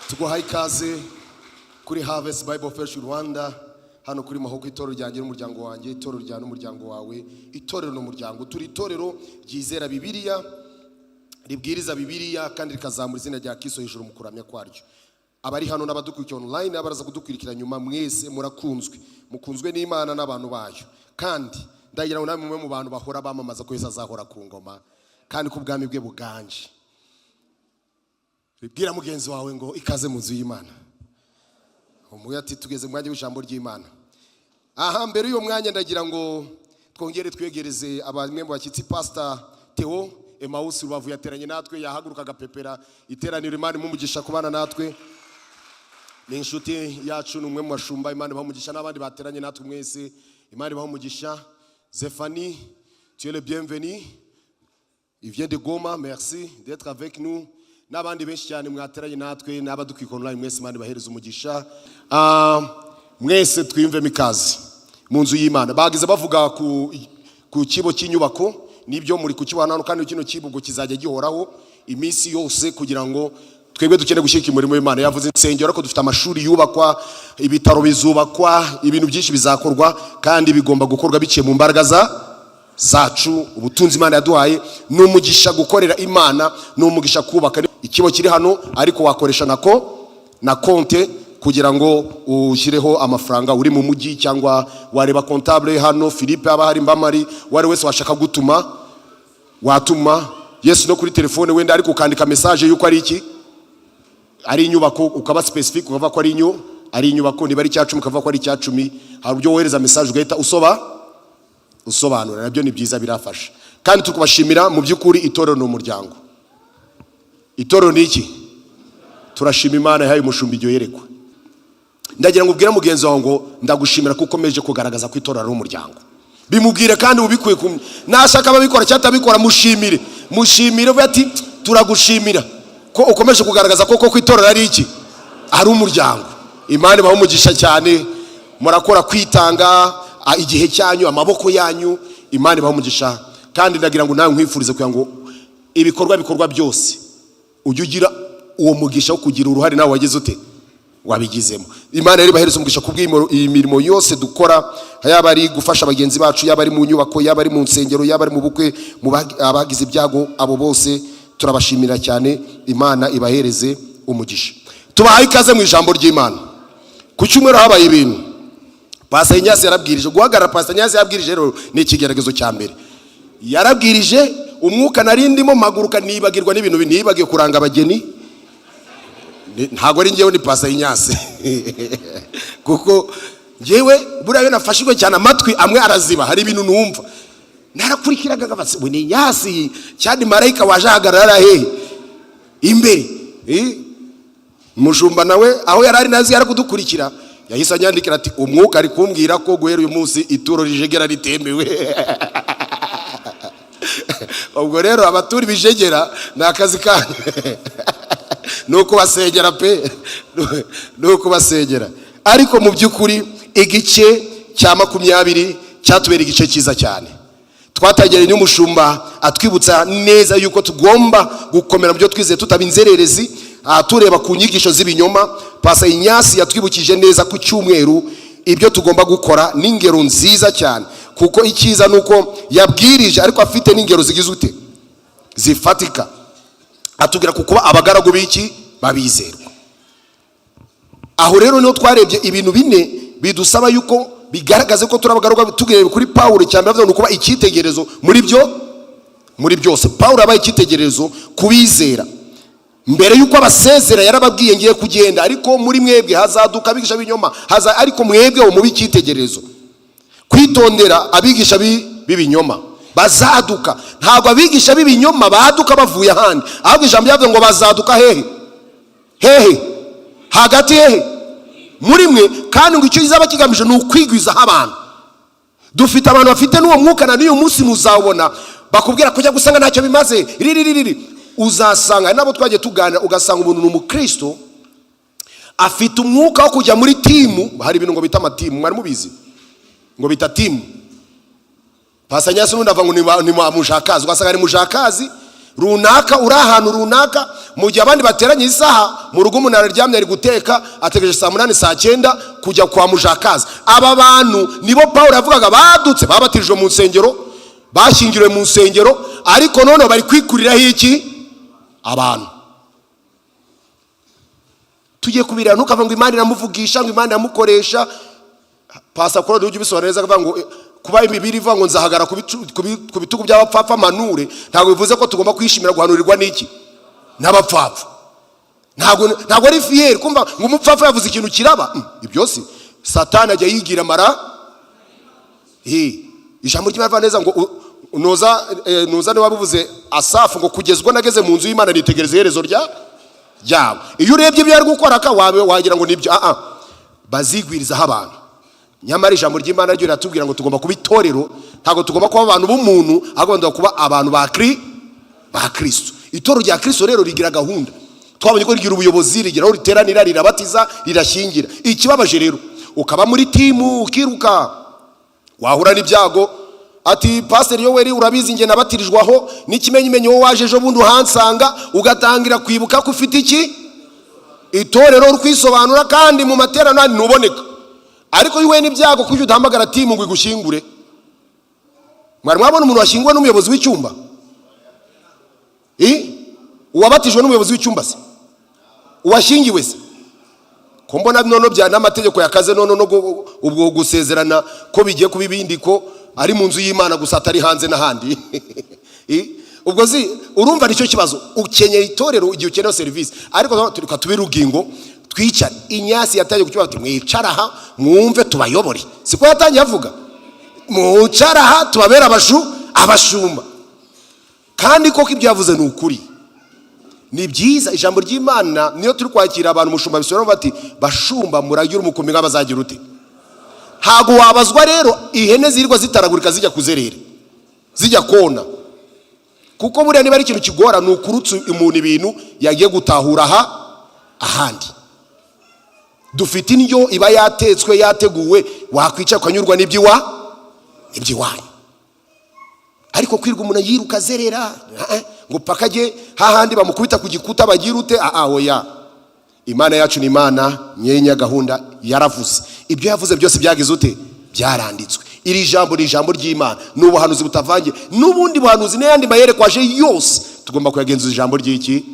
Tuguhaye ikaze kuri Harvest Bible Fellowship Rwanda, hano kuri Mahoko, itorero ryanjye n'umuryango wanjye, itorero rya n'umuryango wawe, itorero n'umuryango. Turi itorero ryizera Bibiliya, ribwiriza Bibiliya kandi rikazamura izina rya Kristo hejuru mu kuramya kwaryo. Abari hano n'abadukurikira online, abaraza kudukurikira nyuma, mwese murakunzwe, mukunzwe n'Imana n'abantu bayo. Kandi ndagira ngo namwe mube mu bantu bahora bamamaza ko Yesu azahora ku ngoma kandi ko ubwami bwe buganje. Bwira mugenzi wawe ngo ikaze mu nzu y'Imana. Umuye ati tugeze mu mwanya w'ijambo ry'Imana. Aha mbere y'uwo mwanya, ndagira ngo twongere twegereze abamwe mu bashyitsi. Pastor Theo Emmaus Rubavu yateranye natwe, yahaguruka agapepera iteraniro. Imana imumugisha kubana natwe, ni inshuti yacu, ni umwe mu bashumba. Imana ibaha umugisha, n'abandi bateranye natwe mwese, Imana ibaha umugisha. Zefani, tu es le bienvenu, il vient de Goma, merci d'être avec nous. N'abandi benshi cyane mwateranye natwe n'abadukwika online, mwese Imana ibahereza umugisha. Mwese twiyumvemo ikaze mu nzu y'Imana. Bagize bavuga ku kibo cy'inyubako, nibyo muri kukibona hano, kandi kino kibugo kizajya gihoraho iminsi yose kugira ngo twebwe dukeneye gushyigikira umurimo w'Imana. Yavuze insengero, ariko dufite amashuri yubakwa, ibitaro bizubakwa, ibintu byinshi bizakorwa kandi bigomba gukorwa biciye mu mbaraga zacu, ubutunzi Imana yaduhaye. Ni umugisha gukorera Imana, ni umugisha kubaka ikibo kiri hano, ariko wakoresha nako na konte kugira ngo ushyireho amafaranga uri mu mujyi, cyangwa wareba comptable hano Philippe, aba hari Mbamari, uwo ari wese washaka gutuma watuma Yesu no kuri telefone wenda, ariko ukandika message yuko ari iki, ari inyubako, ukaba specific, ukavuga ko ari inyubako. Niba ari icyacumi, ukavuga ko ari icyacumi. Hari uburyo wohereza message ugahita usobanura, nabyo ni byiza, birafasha. Kandi tukubashimira mu by'ukuri. Itorero ni umuryango. Itorero ni iki? Turashima Imana yahaye umushumba iryo yerekwa. Ndagira ngo ubwire mugenzi wawe ngo ndagushimira ko ukomeje kugaragaza ko itorero ari umuryango. Bimubwire kandi ubikuye ku nashaka ababikora cyangwa atabikora, mushimire, mushimire, uvuge ati turagushimira ko ukomeje kugaragaza ko koko itorero ari iki, ari umuryango. Imana ibaha umugisha cyane. Murakora kwitanga, igihe cyanyu, amaboko yanyu, Imana ibaha umugisha. Kandi ndagira ngo nawe nkwifurize kugira ngo ibikorwa bikorwa byose ujye ugira uwo mugisha wo kugira uruhare nawe wagize ute, wabigizemo. Imana rero ibahereza umugisha kubw'iyi mirimo yose dukora, yaba ari gufasha bagenzi bacu, yaba ari mu nyubako, yaba ari mu nsengero, yaba ari mu bukwe, mu abagize ibyago, abo bose turabashimira cyane. Imana ibahereze umugisha. Tubahaye ikaze mu ijambo ry'Imana. Ku cyumweru habaye ibintu. Pastor Inyasi yarabwirije. Guhagarara Pastor Inyasi yabwirije rero ni ikigeragezo cya mbere. Yarabwirije, umwuka nari ndimo mpaguruka nibagirwa n'ibintu, nibagiwe kuranga abageni. Ntabwo ari njyewe, ni Pastor Inyasi, kuko njyewe buriya iyo nafashijwe cyane amatwi amwe araziba, hari ibintu numva narakurikiraga nkabaza ngo ni Inyasi cyane, marayika waje ahagarara hehe imbere. Umushumba nawe aho yari ari nazi yarakudukurikira, yahise anyandikira ati umwuka ari kumbwira ko guhera uyu munsi ituro rijegera ritemewe. Ubwo rero abatura ibijegera ni akazi kanyu, ni ukubasengera pe, ni ukubasengera. Ariko mu by'ukuri igice cya 20 cyatubera igice cyiza cyane. Twatangiranye n'umushumba atwibutsa neza yuko tugomba gukomera mu byo twizeye, tutaba inzererezi, tureba ku nyigisho z'ibinyoma. Pastor Inyasi yatwibukije neza ku cyumweru ibyo tugomba gukora n'ingero nziza cyane, kuko icyiza ni uko yabwirije ariko afite n'ingero zigize ute, zifatika. Atubwira ku kuba abagaragu b'iki, babizerwa. Aho rero niho twarebye ibintu bine bidusaba yuko bigaragaze ko turi abagaragu. Tugereye kuri Pawulo, cyane bavuga ni ukuba icyitegererezo muri byo, muri byose. Pawulo yabaye icyitegererezo ku bizera. Mbere y'uko abasezera yarababwiye: ngiye kugenda, ariko muri mwebwe hazaduka abigisha b'ibinyoma, haza, ariko mwebwe mube icyitegererezo. Kwitondera abigisha b'ibinyoma bazaduka. Ntabwo abigisha b'ibinyoma baduka bavuye ahandi, ahubwo ijambo ryavuze ngo bazaduka hehe? Hehe? Hagati hehe? Muri mwe. Kandi ngo icyo kizaba kigamije ni ukwigwizaho abantu. Dufite abantu bafite n'uwo mwuka na n'uyu munsi, muzawubona bakubwira kujya gusanga ntacyo bimaze riri riri riri. Uzasanga hari n'abo twagiye tuganira, ugasanga umuntu ni umukristo, afite umwuka wo kujya muri team. Hari ibintu ngo bita amateam, mwari mubizi? Ngo bita team. Pastor Nyasi n'undi ava ngo ni mujakazi, ugasanga ni mujakazi. Runaka uri ahantu runaka, mu gihe abandi bateranye isaha, mu rugo umuntu araryamye, ari guteka, ategereje saa 8, saa 9 kujya kwa mujakazi. Aba bantu nibo Paul yavugaga badutse, babatirijwe mu nsengero, bashyingiriwe mu nsengero, ariko noneho bari kwikuriraho iki? Abantu. Tugiye kubireba. Ntukavuga ngo Imana iramuvugisha, ngo Imana iramukoresha. Pastor Claude ujya ubisobanura neza, akavuga ngo kuba imibiri ivuga ngo nzahagara ku bitugu by'abapfapfa manure, ntabwo bivuze ko tugomba kwishimira guhanurirwa n'iki? N'abapfapfa. Ntabwo ari fier kumva ngo umupfapfa yavuze ikintu kiraba. Ibyo si Satani ajya yigira amara. Ijambo ry'Imana rivuga neza ngo nuza niba wabivuze Asafu ngo kugeza ubwo nageze mu nzu y'Imana nitegereza iherezo ryabo. Iyo urebye ibyo ari gukora ka wawe wagira ngo nibyo, bazigwirizaho abantu. Nyamara ijambo ry'Imana ryo riratubwira ngo tugomba kuba itorero, ntabwo tugomba kuba abantu b'umuntu, ahubwo tugomba kuba abantu ba Kristo. Itorero rya Kristo rero rigira gahunda. Twabonye ko rigira ubuyobozi, rigira aho riteranira, rirabatiza, rirashyingira. Ikibabaje rero, ukaba muri team ukiruka, wahura n'ibyago ati: "Pasiteri Yoweri, urabizi njye nabatirijwaho n'ikimenyimenyi, wowe waje ejo bundi uhansanga." Ugatangira kwibuka ko ufite iki? Itorero. Uri kwisobanura kandi mu materaniro ntuboneka. Ariko iyo uhuye n'ibyago, kuki udahamagara team ngo igushyingure? Mwari mwabona umuntu washyinguwe n'umuyobozi w'icyumba? Uwabatijwe n'umuyobozi w'icyumba se? Uwashyingiwe se? Ko mbona noneho bya n'amategeko yakaze, none no ubwo gusezerana ko bigiye kuba ibindi, ko ari mu nzu y'Imana gusa, atari hanze n'ahandi. Ubwo zi urumva nicyo kibazo. Ukenyeye itorero igihe ukeneye serivisi, ariko reka tube urugingo, twicare. Inyasi yatangiye kukibaza ati: "Mwicara aha mwumve tubayobore." Siko yatangiye avuga? "Mwicara aha tubabere abashumba." Kandi koko ibyo yavuze ni ukuri, ni byiza. Ijambo ry'Imana niyo turi kwakira abantu, umushumba bisubiramo bati: "Bashumba, muragira umukumbi nk'abazagira ute?" Ntabwo wabazwa rero ihene zirirwa zitaragurika, zijya kuzerera, zijya kona, kuko buriya niba ari ikintu kigora ni ukurutsa umuntu ibintu yagiye gutahura aha ahandi. Dufite indyo iba yatetswe, yateguwe, wakwicara ukanyurwa n'iby'iwanyu. Ariko kwirwa umuntu yiruka azerera ngo paka ajye hahandi bamukubita ku gikuta, bagira ute? Oya. Imana yacu ni Imana nyenya gahunda. Yaravuze, ibyo yavuze byose byagize ute? Byaranditswe. Iri jambo ni ijambo ry'Imana, ni ubuhanuzi butavangiye n'ubundi buhanuzi n'ayandi mayerekwaje yose. Tugomba kuyagenzuza ijambo ry'iki?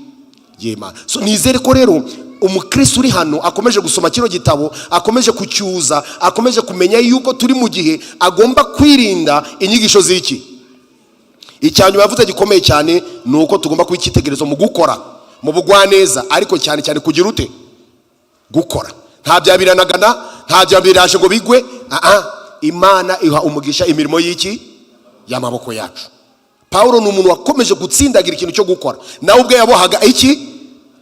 Ry'Imana. So nizere ko rero umukristo uri hano akomeje gusoma kino gitabo, akomeje kucyuza, akomeje kumenya yuko turi mu gihe agomba kwirinda inyigisho z'iki. Icya nyuma yavuze gikomeye cyane ni uko tugomba kuba icyitegererezo mu gukora, mu bugwaneza, ariko cyane cyane kugira ute? Gukora. Nta bya biranagana, nta bya biraje ngo bigwe. Imana iha umugisha imirimo y'iki? Y'amaboko yacu. Pawulo ni umuntu wakomeje gutsindagira ikintu cyo gukora. Nawe ubwe yabohaga iki?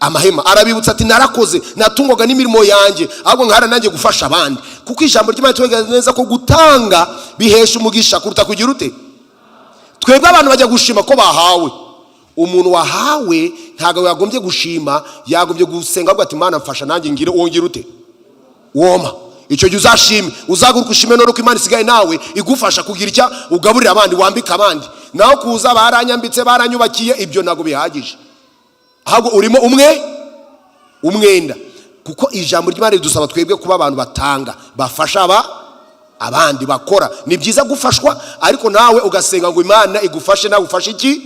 Amahema. Arabibutsa ati: "Narakoze, natungwaga n'imirimo yanjye, ahubwo nkahara nanjye gufasha abandi." Kuko ijambo ry'Imana itubwira neza ko gutanga bihesha umugisha kuruta kugira ute? Twebwe abantu bajya gushima ko bahawe. Umuntu wahawe ntabwo yagombye gushima, yagombye gusenga avuga ati: "Imana mfasha nanjye ngire uwo ngira ute? Woma." Icyo gihe uzashime, uzaguruka ushime none ko Imana isigaye nawe igufasha kugira icyo ugaburira abandi, wambika abandi. Naho kuza baranyambitse, baranyubakiye, ibyo ntabwo bihagije. Ahubwo urimo umwe umwenda, kuko ijambo ry'Imana ridusaba twebwe kuba abantu batanga, bafasha abandi, bakora. Ni byiza gufashwa, ariko nawe ugasenga ngo Imana igufashe nawe ufashe iki?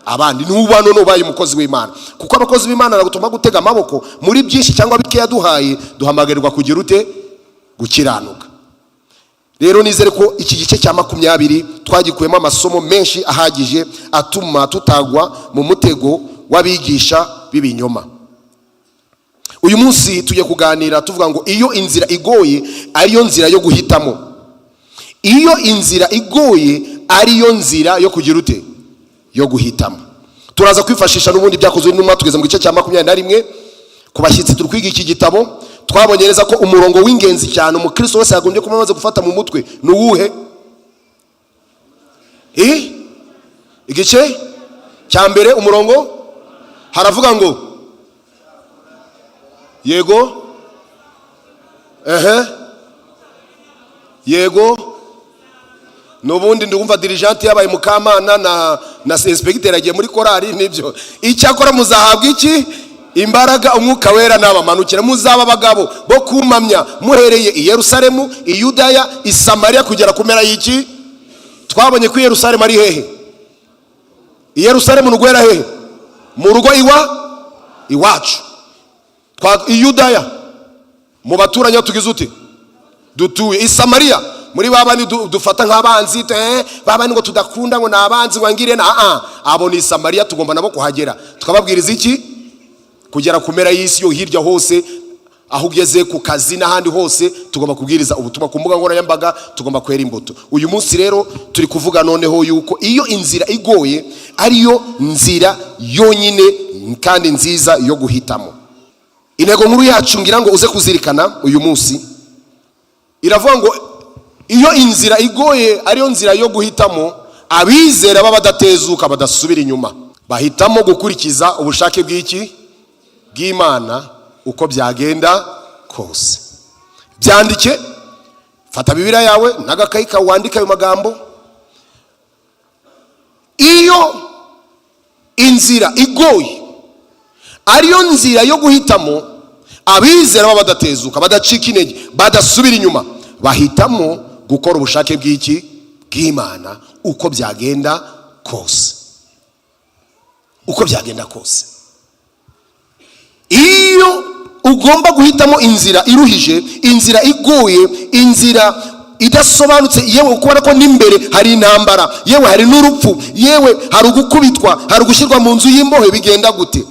Abandi. Nuba none ubaye umukozi w'Imana, kuko abakozi b'Imana ntabwo tugomba gutega amaboko. Muri byinshi cyangwa bike yaduhaye, duhamagarirwa kugira ute? Gukiranuka. Rero nizere ko iki gice cya 20 twagikuyemo amasomo menshi ahagije atuma tutagwa mu mutego w'abigisha b'ibinyoma. Uyu munsi tugiye kuganira tuvuga ngo iyo inzira igoye ariyo nzira yo guhitamo. Iyo inzira igoye ariyo nzira yo kugira ute? Yo guhitamo. Turaza kwifashisha n'ubundi Byakozwe n'Intumwa, tugeze mu gice cya 21. Ku bashyitsi turi kwiga iki gitabo, twabonye neza ko umurongo w'ingenzi cyane umukristo wese yagombye kuba amaze gufata mu mutwe ni uwuhe? Igice cya mbere, umurongo haravuga ngo yego, ehe, yego. N'ubundi ndumva dirigeante yabaye Mukamana na Na inspecteur agiye muri korari. Nibyo. Icyakora muzahabwa iki? Imbaraga, Umwuka Wera nabamanukira, muzaba abagabo bo kumpamya muhereye i Yerusalemu, i Yudaya, i Samariya, kugera ku mpera y'iki. Twabonye ko i Yerusalemu ari hehe? I Yerusalemu ni uguhera hehe? Mu rugo iwacu. I Yudaya, mu baturanyi aho tugize uti dutuye. I Samariya, muri ba bandi dufata nk'abanzi, ba bandi ngo tudakunda, ngo ni abanzi, ngo ngire na abo ni i Samariya. Tugomba nabo kuhagera tukababwiriza iki? Kugera ku mpera y'isi yo hirya hose, aho ugeze ku kazi n'ahandi hose, tugomba kubwiriza ubutumwa. Ku mbuga nkoranyambaga tugomba kwera imbuto. Uyu munsi rero turi kuvuga noneho yuko iyo inzira igoye ariyo nzira yonyine kandi nziza yo guhitamo. Intego nkuru yacu, ngira ngo uze kuzirikana uyu munsi, iravuga ngo iyo inzira igoye ariyo nzira yo guhitamo, abizera baba badatezuka, badasubira inyuma, bahitamo gukurikiza ubushake bw'iki? Bw'Imana, uko byagenda kose. Byandike, fata Bibiliya yawe n'agakayi kawe, wandike ayo magambo: iyo inzira igoye ariyo nzira yo guhitamo, abizera baba badatezuka, badacika intege, badasubira inyuma, bahitamo gukora ubushake bw'iki? Bw'Imana, uko byagenda kose, uko byagenda kose. Iyo ugomba guhitamo inzira iruhije, inzira igoye, inzira idasobanutse, yewe ukubona ko n'imbere hari intambara, yewe hari n'urupfu, yewe hari ugukubitwa, hari ugushyirwa mu nzu y'imbohe, bigenda gute?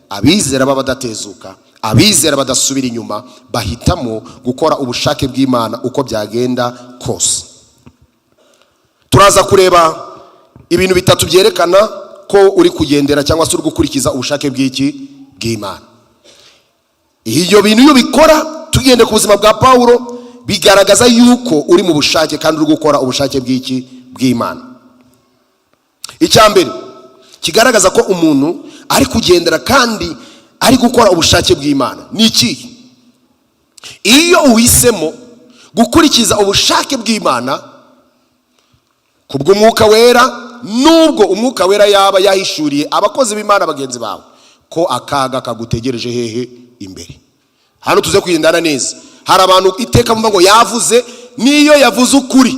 Abizera baba badatezuka, abizera badasubira inyuma, bahitamo gukora ubushake bw'Imana uko byagenda kose. Turaza kureba ibintu bitatu byerekana ko uri kugendera cyangwa se uri gukurikiza ubushake bw'iki? Bw'Imana. Ibyo bintu iyo ubikora, tugende ku buzima bwa Pawulo, bigaragaza yuko uri mu bushake kandi uri gukora ubushake bw'iki? Bw'Imana. Icya mbere kigaragaza ko umuntu ari kugendera kandi ari gukora ubushake bw'Imana ni ikihe? Iyo uhisemo gukurikiza ubushake bw'Imana ku bw'Umwuka Wera, nubwo Umwuka Wera yaba yahishuriye abakozi b'Imana bagenzi bawe ko akaga kagutegereje hehe? Imbere. Hano tuze kugendana neza. Hari abantu iteka bumva ngo yavuze, niyo yavuze ukuri,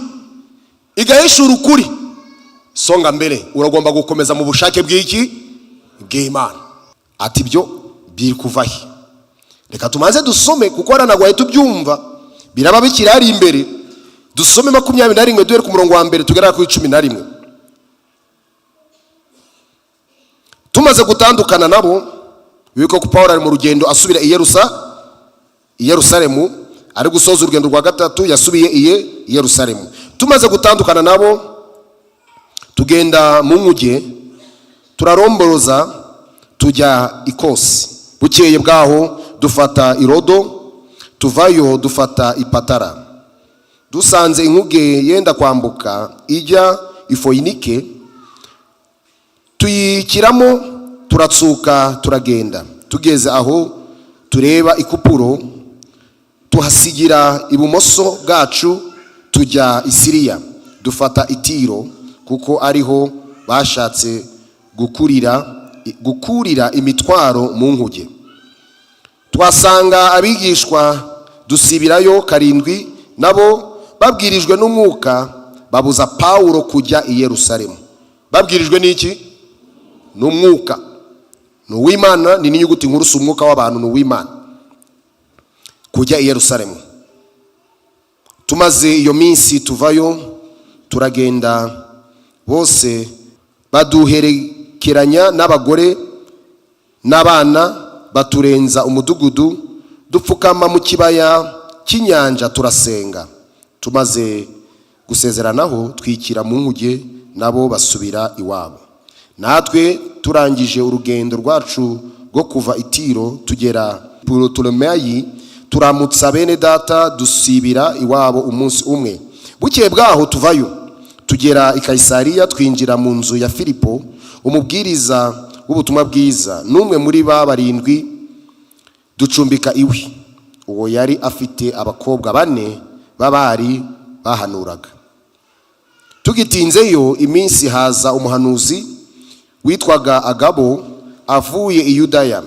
igahishura ukuri, songa mbere, uragomba gukomeza mu bushake bw'iki? Bw'Imana. Ati ibyo biri kuva he? Reka tumanze dusome, kuko hano ntabwo wahita ubyumva, biraba bikiri hari imbere. Dusome 21, duhere ku murongo wa mbere tugera kuri 11. Tumaze gutandukana nabo, wibuke ko Paul ari mu rugendo asubira i Yerusalemu, ari gusoza urugendo rwa gatatu, yasubiye i Yerusalemu. Tumaze gutandukana nabo, tugenda mu nkuge, turaromboroza tujya i Kosi. Bukeye bwaho dufata i Rodo, tuvayo dufata i Patara. Dusanze inkuge yenda kwambuka ijya i Foyinike, tuyikiramo, turatsuka turagenda. Tugeze aho tureba i Kupuro, tuhasigira ibumoso bwacu, tujya i Siriya. Dufata i Tiro kuko ariho bashatse gukurira imitwaro mu nkuge. Tuhasanga abigishwa, dusibirayo karindwi. Nabo babwirijwe n'Umwuka babuza Pawulo kujya i Yerusalemu. Babwirijwe n'iki? N'Umwuka. Ni uw'Imana, ni n'inyuguti nkuru, si umwuka w'abantu, ni uw'Imana, kujya i Yerusalemu. Tumaze iyo minsi tuvayo turagenda, bose baduherekeranya n'abagore n'abana, baturenza umudugudu, dupfukama mu kibaya cy'inyanja turasenga. Tumaze gusezeranaho, twikira mu nkuge, nabo basubira iwabo. Natwe turangije urugendo rwacu rwo kuva i Tiro, tugera Putolemeyi, turamutsa bene data, dusibira iwabo umunsi umwe. Bukeye bwaho tuvayo tugera i Kayisariya, twinjira mu nzu ya Filipo, umubwiriza w'ubutumwa bwiza, n'umwe muri ba barindwi, ducumbika iwe. Uwo yari afite abakobwa bane b'abari bahanuraga. Tugitinzeyo iminsi, haza umuhanuzi. Witwaga Agabo, avuye i Yudaya,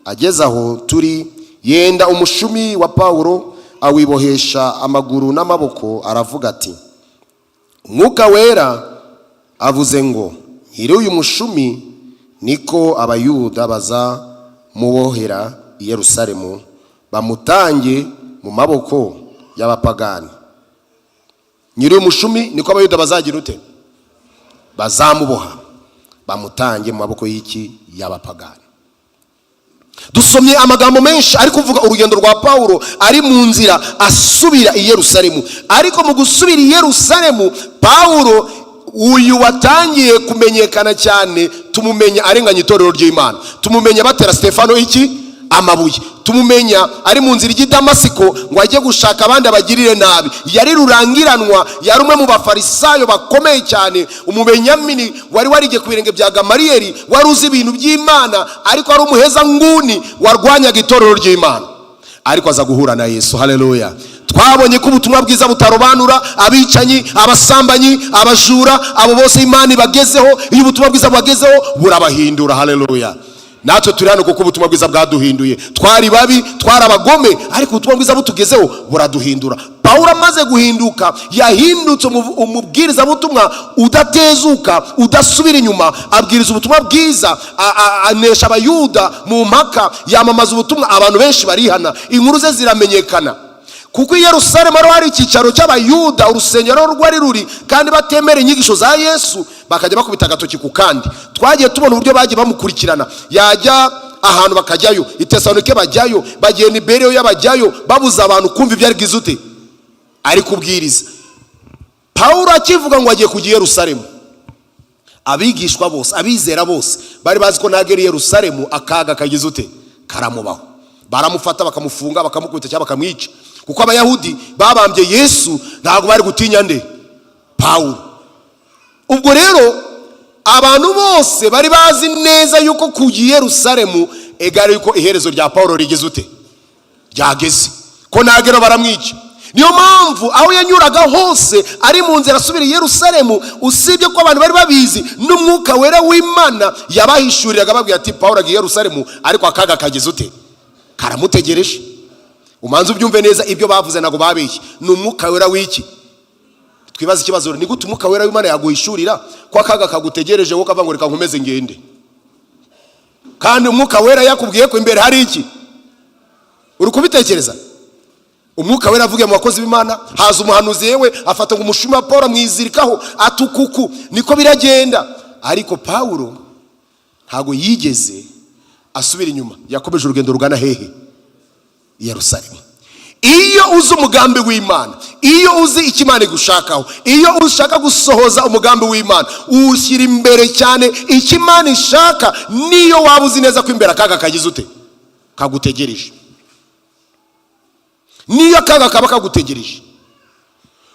ageze aho turi, yenda umushumi wa Pawulo, awibohesha amaguru n'amaboko, aravuga ati: "Umwuka Wera avuze ngo nyiri uyu mushumi niko Abayuda bazamubohera i Yerusalemu, bamutange mu maboko y'abapagani." Nyiri uyu mushumi niko Abayuda bazagira ute? Bazamuboha, bamutange mu maboko y'iki? Y'abapagani. Dusomye amagambo menshi ari kuvuga urugendo rwa Pawulo ari mu nzira asubira i Yerusalemu. Ariko mu gusubira i Yerusalemu, Pawulo uyu watangiye kumenyekana cyane, tumumenya arenganya itorero ry'Imana, tumumenya batera Stefano iki? Amabuye. Tumumenya ari mu nzira ijya i Damasiko ngo ajye gushaka abandi abagirire nabi. Yari rurangiranwa, yari umwe mu Bafarisayo bakomeye cyane, Umubenyamini wari warigiye ku birenge bya Gamariyeri, wari uzi ibintu by'Imana, ariko ari umuheza nguni warwanyaga itorero ry'Imana. Ariko aza guhura na Yesu. Haleluya! Twabonye ko ubutumwa bwiza butarobanura abicanyi, abasambanyi, abajura, abo bose Imana ibagezeho. Iyo ubutumwa bwiza bubagezeho, burabahindura. Haleluya! Natwe turi hano kuko ubutumwa bwiza bwaduhinduye. Twari babi, twari abagome, ariko ubutumwa bwiza butugezeho buraduhindura. Pawulo amaze guhinduka, yahindutse umubwirizabutumwa udatezuka, udasubira inyuma. Abwiriza ubutumwa bwiza, anesha Abayuda mu mpaka, yamamaza ubutumwa, abantu benshi barihana, inkuru ze ziramenyekana. Kuko i Yerusalemu ari hari icyicaro cy'Abayuda, urusengero rwari ruri, kandi batemera inyigisho za Yesu, bakajya bakubita agatoki ku kandi. Twagiye tubona uburyo bagiye bamukurikirana, yajya ahantu bakajyayo, i Tesalonike bajyayo, bagenda i Bereyo bajyayo, babuza abantu kumva ibyo ari bwiza ute ari kubwiriza. Pawulo akivuga ngo agiye kujya i Yerusalemu, abigishwa bose, abizera bose bari bazi ko nagera i Yerusalemu akaga kagize ute? Karamubaho. Baramufata, bakamufunga, bakamukubita cyangwa bakamwica, kuko Abayahudi babambye Yesu, ntabwo bari gutinya nde? Pawulo. Ubwo rero abantu bose bari bazi neza yuko kujya i Yerusalemu egare yuko iherezo rya Pawulo rigeze ute? Ryageze, ko nagera baramwica. Niyo mpamvu aho yanyuraga hose ari mu nzira asubira i Yerusalemu, usibye ko abantu bari babizi, n'Umwuka Wera w'Imana yabahishuriraga, babwira ati: "Pawulo agiye i Yerusalemu, ariko akaga kageze ute? Karamutegereje." Umanze ubyumve neza, ibyo bavuze ntabwo babeshye, ni Umwuka Wera w'iki? Twibaze ikibazo: ni gute Umwuka Wera w'Imana yaguhishurira ko akaga kagutegereje, wowe ukavuga ngo reka nkomeze ngende, kandi Umwuka Wera yakubwiye ko imbere hari iki? Uri kubitekereza? Umwuka Wera avuge mu bakozi b'Imana, haza umuhanuzi, yewe afata ngo umushumi wa Paul amwizirikaho, atukuku niko biragenda. Ariko Pawulo ntabwo yigeze asubira inyuma, yakomeje urugendo rugana hehe? I Yerusalemu. Iyo uzi umugambi w'Imana, iyo uzi icyo Imana igushakaho, iyo ushaka gusohoza umugambi w'Imana, ushyira imbere cyane icyo Imana ishaka, niyo waba uzi neza ko imbere akaga kagize ute? Kagutegereje. Niyo akaga kaba kagutegereje,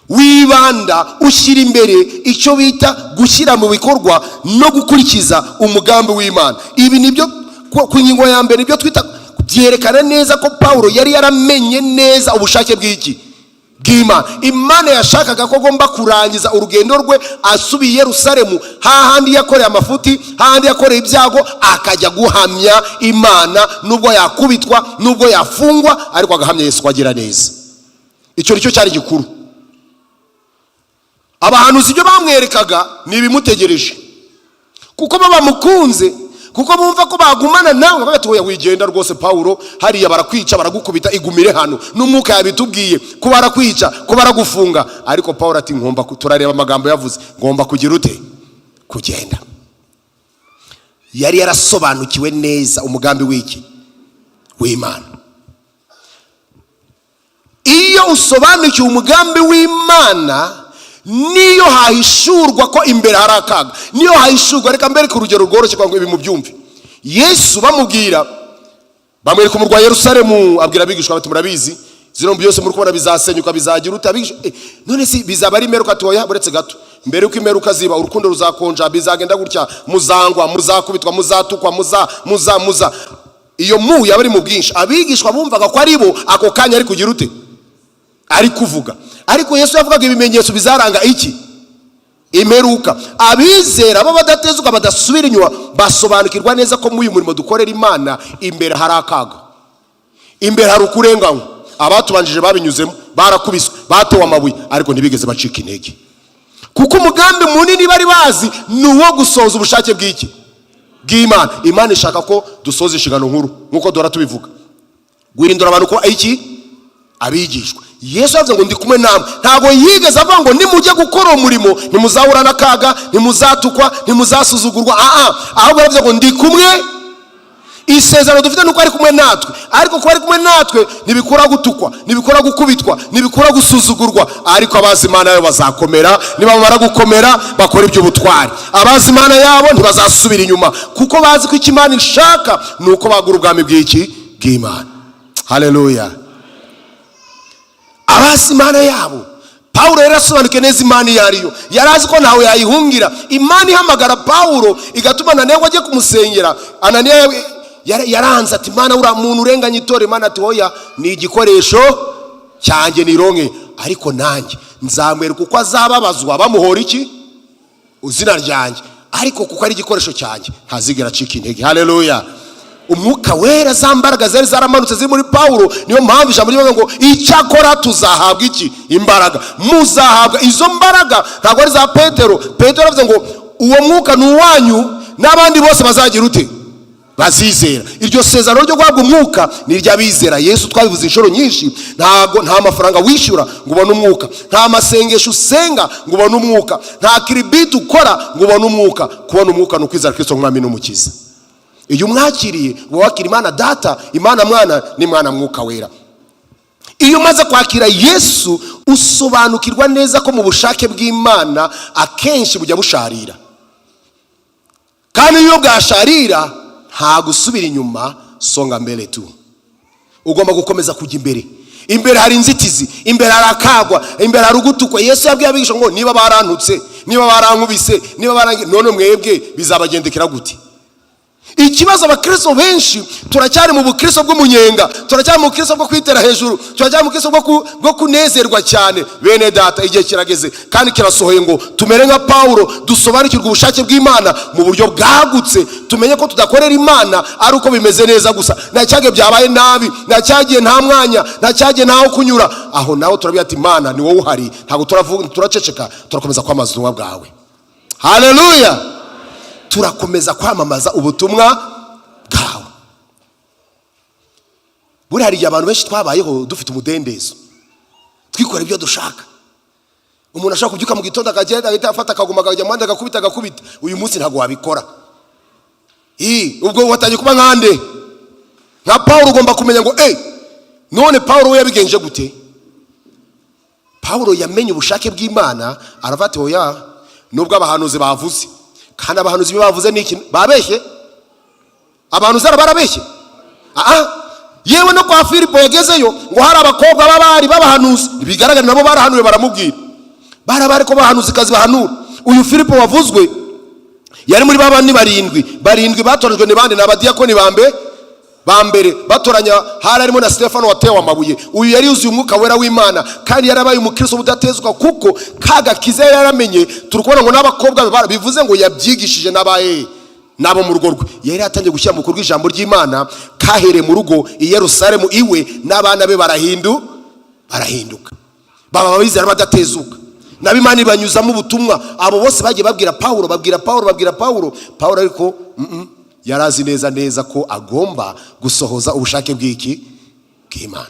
wibanda, ushyira imbere icyo bita gushyira mu bikorwa no gukurikiza umugambi w'Imana. Ibi nibyo ku ngingo ya mbere, nibyo twita byerekana neza ko Pawulo yari yaramenye neza ubushake bw'iki? Bw'Imana. Imana yashakaga ko agomba kurangiza urugendo rwe asubiye i Yerusalemu, hahandi yakoreye amafuti, hahandi yakoreye ibyago, akajya guhamya Imana, nubwo yakubitwa, nubwo yafungwa, ariko agahamya Yesu ko agira neza. Icyo nicyo cyari gikuru. Abahanuzi ibyo bamwerekaga ni ibimutegereje, kuko bo bamukunze, kuko bumva ko bagumana nawe, bavuga ati: "Oya, wigenda rwose Pawulo, hariya barakwica, baragukubita, igumire hano, n'Umwuka yabitubwiye ko barakwica, ko baragufunga." Ariko Pawulo ati: "Ngomba turareba amagambo yavuze, ngomba kugira ute? Kugenda." Yari yarasobanukiwe neza umugambi w'iki? W'Imana. Iyo usobanukiwe umugambi w'Imana, niyo hahishurwa ko imbere hari akaga, niyo hahishurwa. Reka mbereke urugero rworoshye kugira ngo ibi mubyumve. Yesu bamubwira, bamwereka umurwa wa Yerusalemu, abwira abigishwa bati: "Murabizi, zino byose muri kubona bizasenyuka, bizagira ute?" Abigishwa: "None si bizaba ari imperuka?" Ati: "Oya, buretse gato. Mbere yuko imperuka ziba, urukundo ruzakonja, bizagenda gutya, muzangwa, muzakubitwa, muzatukwa, muza muza muza." Iyo mu yaba ari mu bwinshi. Abigishwa bumvaga ko ari bo ako kanya ari kugira ute? Ari kuvuga. Ariko Yesu yavugaga ibimenyetso bizaranga iki? Imperuka. Abizera b'abadatezuka, badasubira inyuma, basobanukirwa neza ko muri uyu murimo dukorera Imana imbere hari akaga, imbere hari ukurenganywa. Abatubanjije babinyuzemo, barakubiswe, batewe amabuye, ariko ntibigeze bacika intege, kuko umugambi munini bari bazi ni uwo gusohoza ubushake bw'iki? Bw'Imana. Imana ishaka ko dusoza inshingano nkuru, nk'uko duhora tubivuga, guhindura abantu ko iki? Abigishwa. Yesu yavuze ngo "Ndi kumwe namwe." Ntabwo yigeze avuga ngo nimujye gukora uwo murimo ntimuzahura n'akaga, ntimuzatukwa, ntimuzasuzugurwa. Aha ahubwo yavuze ngo "Ndi kumwe." Isezerano dufite nuko ari kumwe natwe, ariko kuba ari kumwe natwe ntibikura gutukwa, ntibikura gukubitwa, ntibikura gusuzugurwa. Ariko abazi Imana yabo bazakomera, nibamara gukomera bakora iby'ubutwari. Abazi Imana yabo ntibazasubira inyuma, kuko bazi ko icyo Imana ishaka ni uko bagura ubwami bw'iki? Bw'Imana. Haleluya! Abazi Imana yabo. Pawulo yari asobanukiwe neza Imana iyo ariyo, yari azi ko ntawe yayihungira. Imana ihamagara Pawulo, igatuma Ananiya ngo ajye kumusengera, Ananiya yaranze ati "Imana, uriya muntu urenganya itorero." Imana ati "Hoya, ni igikoresho cyanjye nironke, ariko nanjye nzamwereka uko azababazwa bamuhora iki? Izina ryanjye. Ariko kuko ari igikoresho cyanjye, ntazigera acika intege." Haleluya! Umwuka Wera, za mbaraga zari zaramanutse ziri muri Pawulo. Niyo mpamvu ijambo rivuga ngo icyakora tuzahabwa iki? Imbaraga. Muzahabwa izo mbaraga, ntabwo ari za Petero. Petero aravuze ngo uwo mwuka ni uwanyu n'abandi bose bazagira ute? Bazizera. Iryo sezerano ryo guhabwa umwuka ni iry'abizera Yesu. Twabivuze inshuro nyinshi, ntabwo nta mafaranga wishyura ngo ubone umwuka, nta masengesho usenga ngo ubone umwuka, nta kiribiti ukora ngo ubone umwuka. Kubona umwuka ni ukwizera Kristo nk'Umwami n'Umukiza. Iyo umwakiriye, uba wakira Imana Data, Imana Mwana n'Imana Mwuka Wera. Iyo umaze kwakira Yesu, usobanukirwa neza ko mu bushake bw'Imana akenshi bujya busharira, kandi iyo bwasharira nta gusubira inyuma, songa mbele tu, ugomba gukomeza kujya imbere. Imbere hari inzitizi, imbere hari akagwa, imbere hari ugutukwa. Yesu yabwiye abigisha ngo niba barantutse, niba barankubise, niba barangi, none mwebwe bizabagendekera gute? Ikibazo, abakristo benshi turacyari mu bukristo bw'umunyenga, turacyari mu bukristo bwo kwitera hejuru, turacyari mu bukristo bwo kunezerwa cyane. Bene Data, igihe kirageze kandi kirasohoye ngo tumere nka Pawulo, dusobanukirwe ubushake bw'Imana mu buryo bwagutse, tumenye ko tudakorera Imana ari uko bimeze neza gusa. Nta cyagiye byabaye nabi, nta cyagiye nta mwanya, nta cyagiye ntaho kunyura, aho naho turabwira ati "Imana, ni wowe uhari." Ntabwo turaceceka, turakomeza kwamamaza ubutumwa bwawe. Haleluya! Turakomeza kwamamaza ubutumwa bwawe. Buriya hari igihe abantu benshi twabayeho dufite umudendezo, twikora ibyo dushaka. Umuntu ashobora kubyuka mu gitondo, akagenda, agahita afata akaguma, akajya mu muhanda, agakubita, agakubita. Uyu munsi ntabwo wabikora. Ubwo watangiye kuba nkande? Nka Pawulo. Ugomba kumenya ngo none Pawulo we yabigenje gute? Pawulo yamenye ubushake bw'Imana, aravuga ati "Oya, nubwo abahanuzi bavuze." Kandi abahanuzi ibyo bavuze ni iki? Babeshye? Abahanuzi barabeshye? Aha yewe, no kwa Filipo yagezeyo ngo hari abakobwa b'abari b'abahanuzi, bigaragara nabo barahanuye, baramubwira barabari ko bahanuzikazi bahanura. Uyu Filipo wavuzwe yari muri babandi barindwi, barindwi batoranyijwe. Ni bande? Ni abadiyakoni ba mbere batoranya, hari harimo na Stefano watewe amabuye. Uyu yari yuzuye Umwuka Wera w'Imana, kandi yarabaye umukristo udatezwa, kuko ka gakiza yari yaramenye. Turi kubona ngo n'abakobwa be, bivuze ngo yabyigishije n'abaye n'abo mu rugo rwe. Yari yatangiye gushyira mu bikorwa ijambo ry'Imana, kahereye mu rugo i Yerusalemu iwe, n'abana be barahinduka, baba abizera badatezuka, nabo Imana ibanyuzamo ubutumwa. Abo bose bagiye babwira Pawulo, babwira Pawulo, babwira Pawulo. Pawulo ariko yari azi neza neza ko agomba gusohoza ubushake bw'iki? Bw'Imana.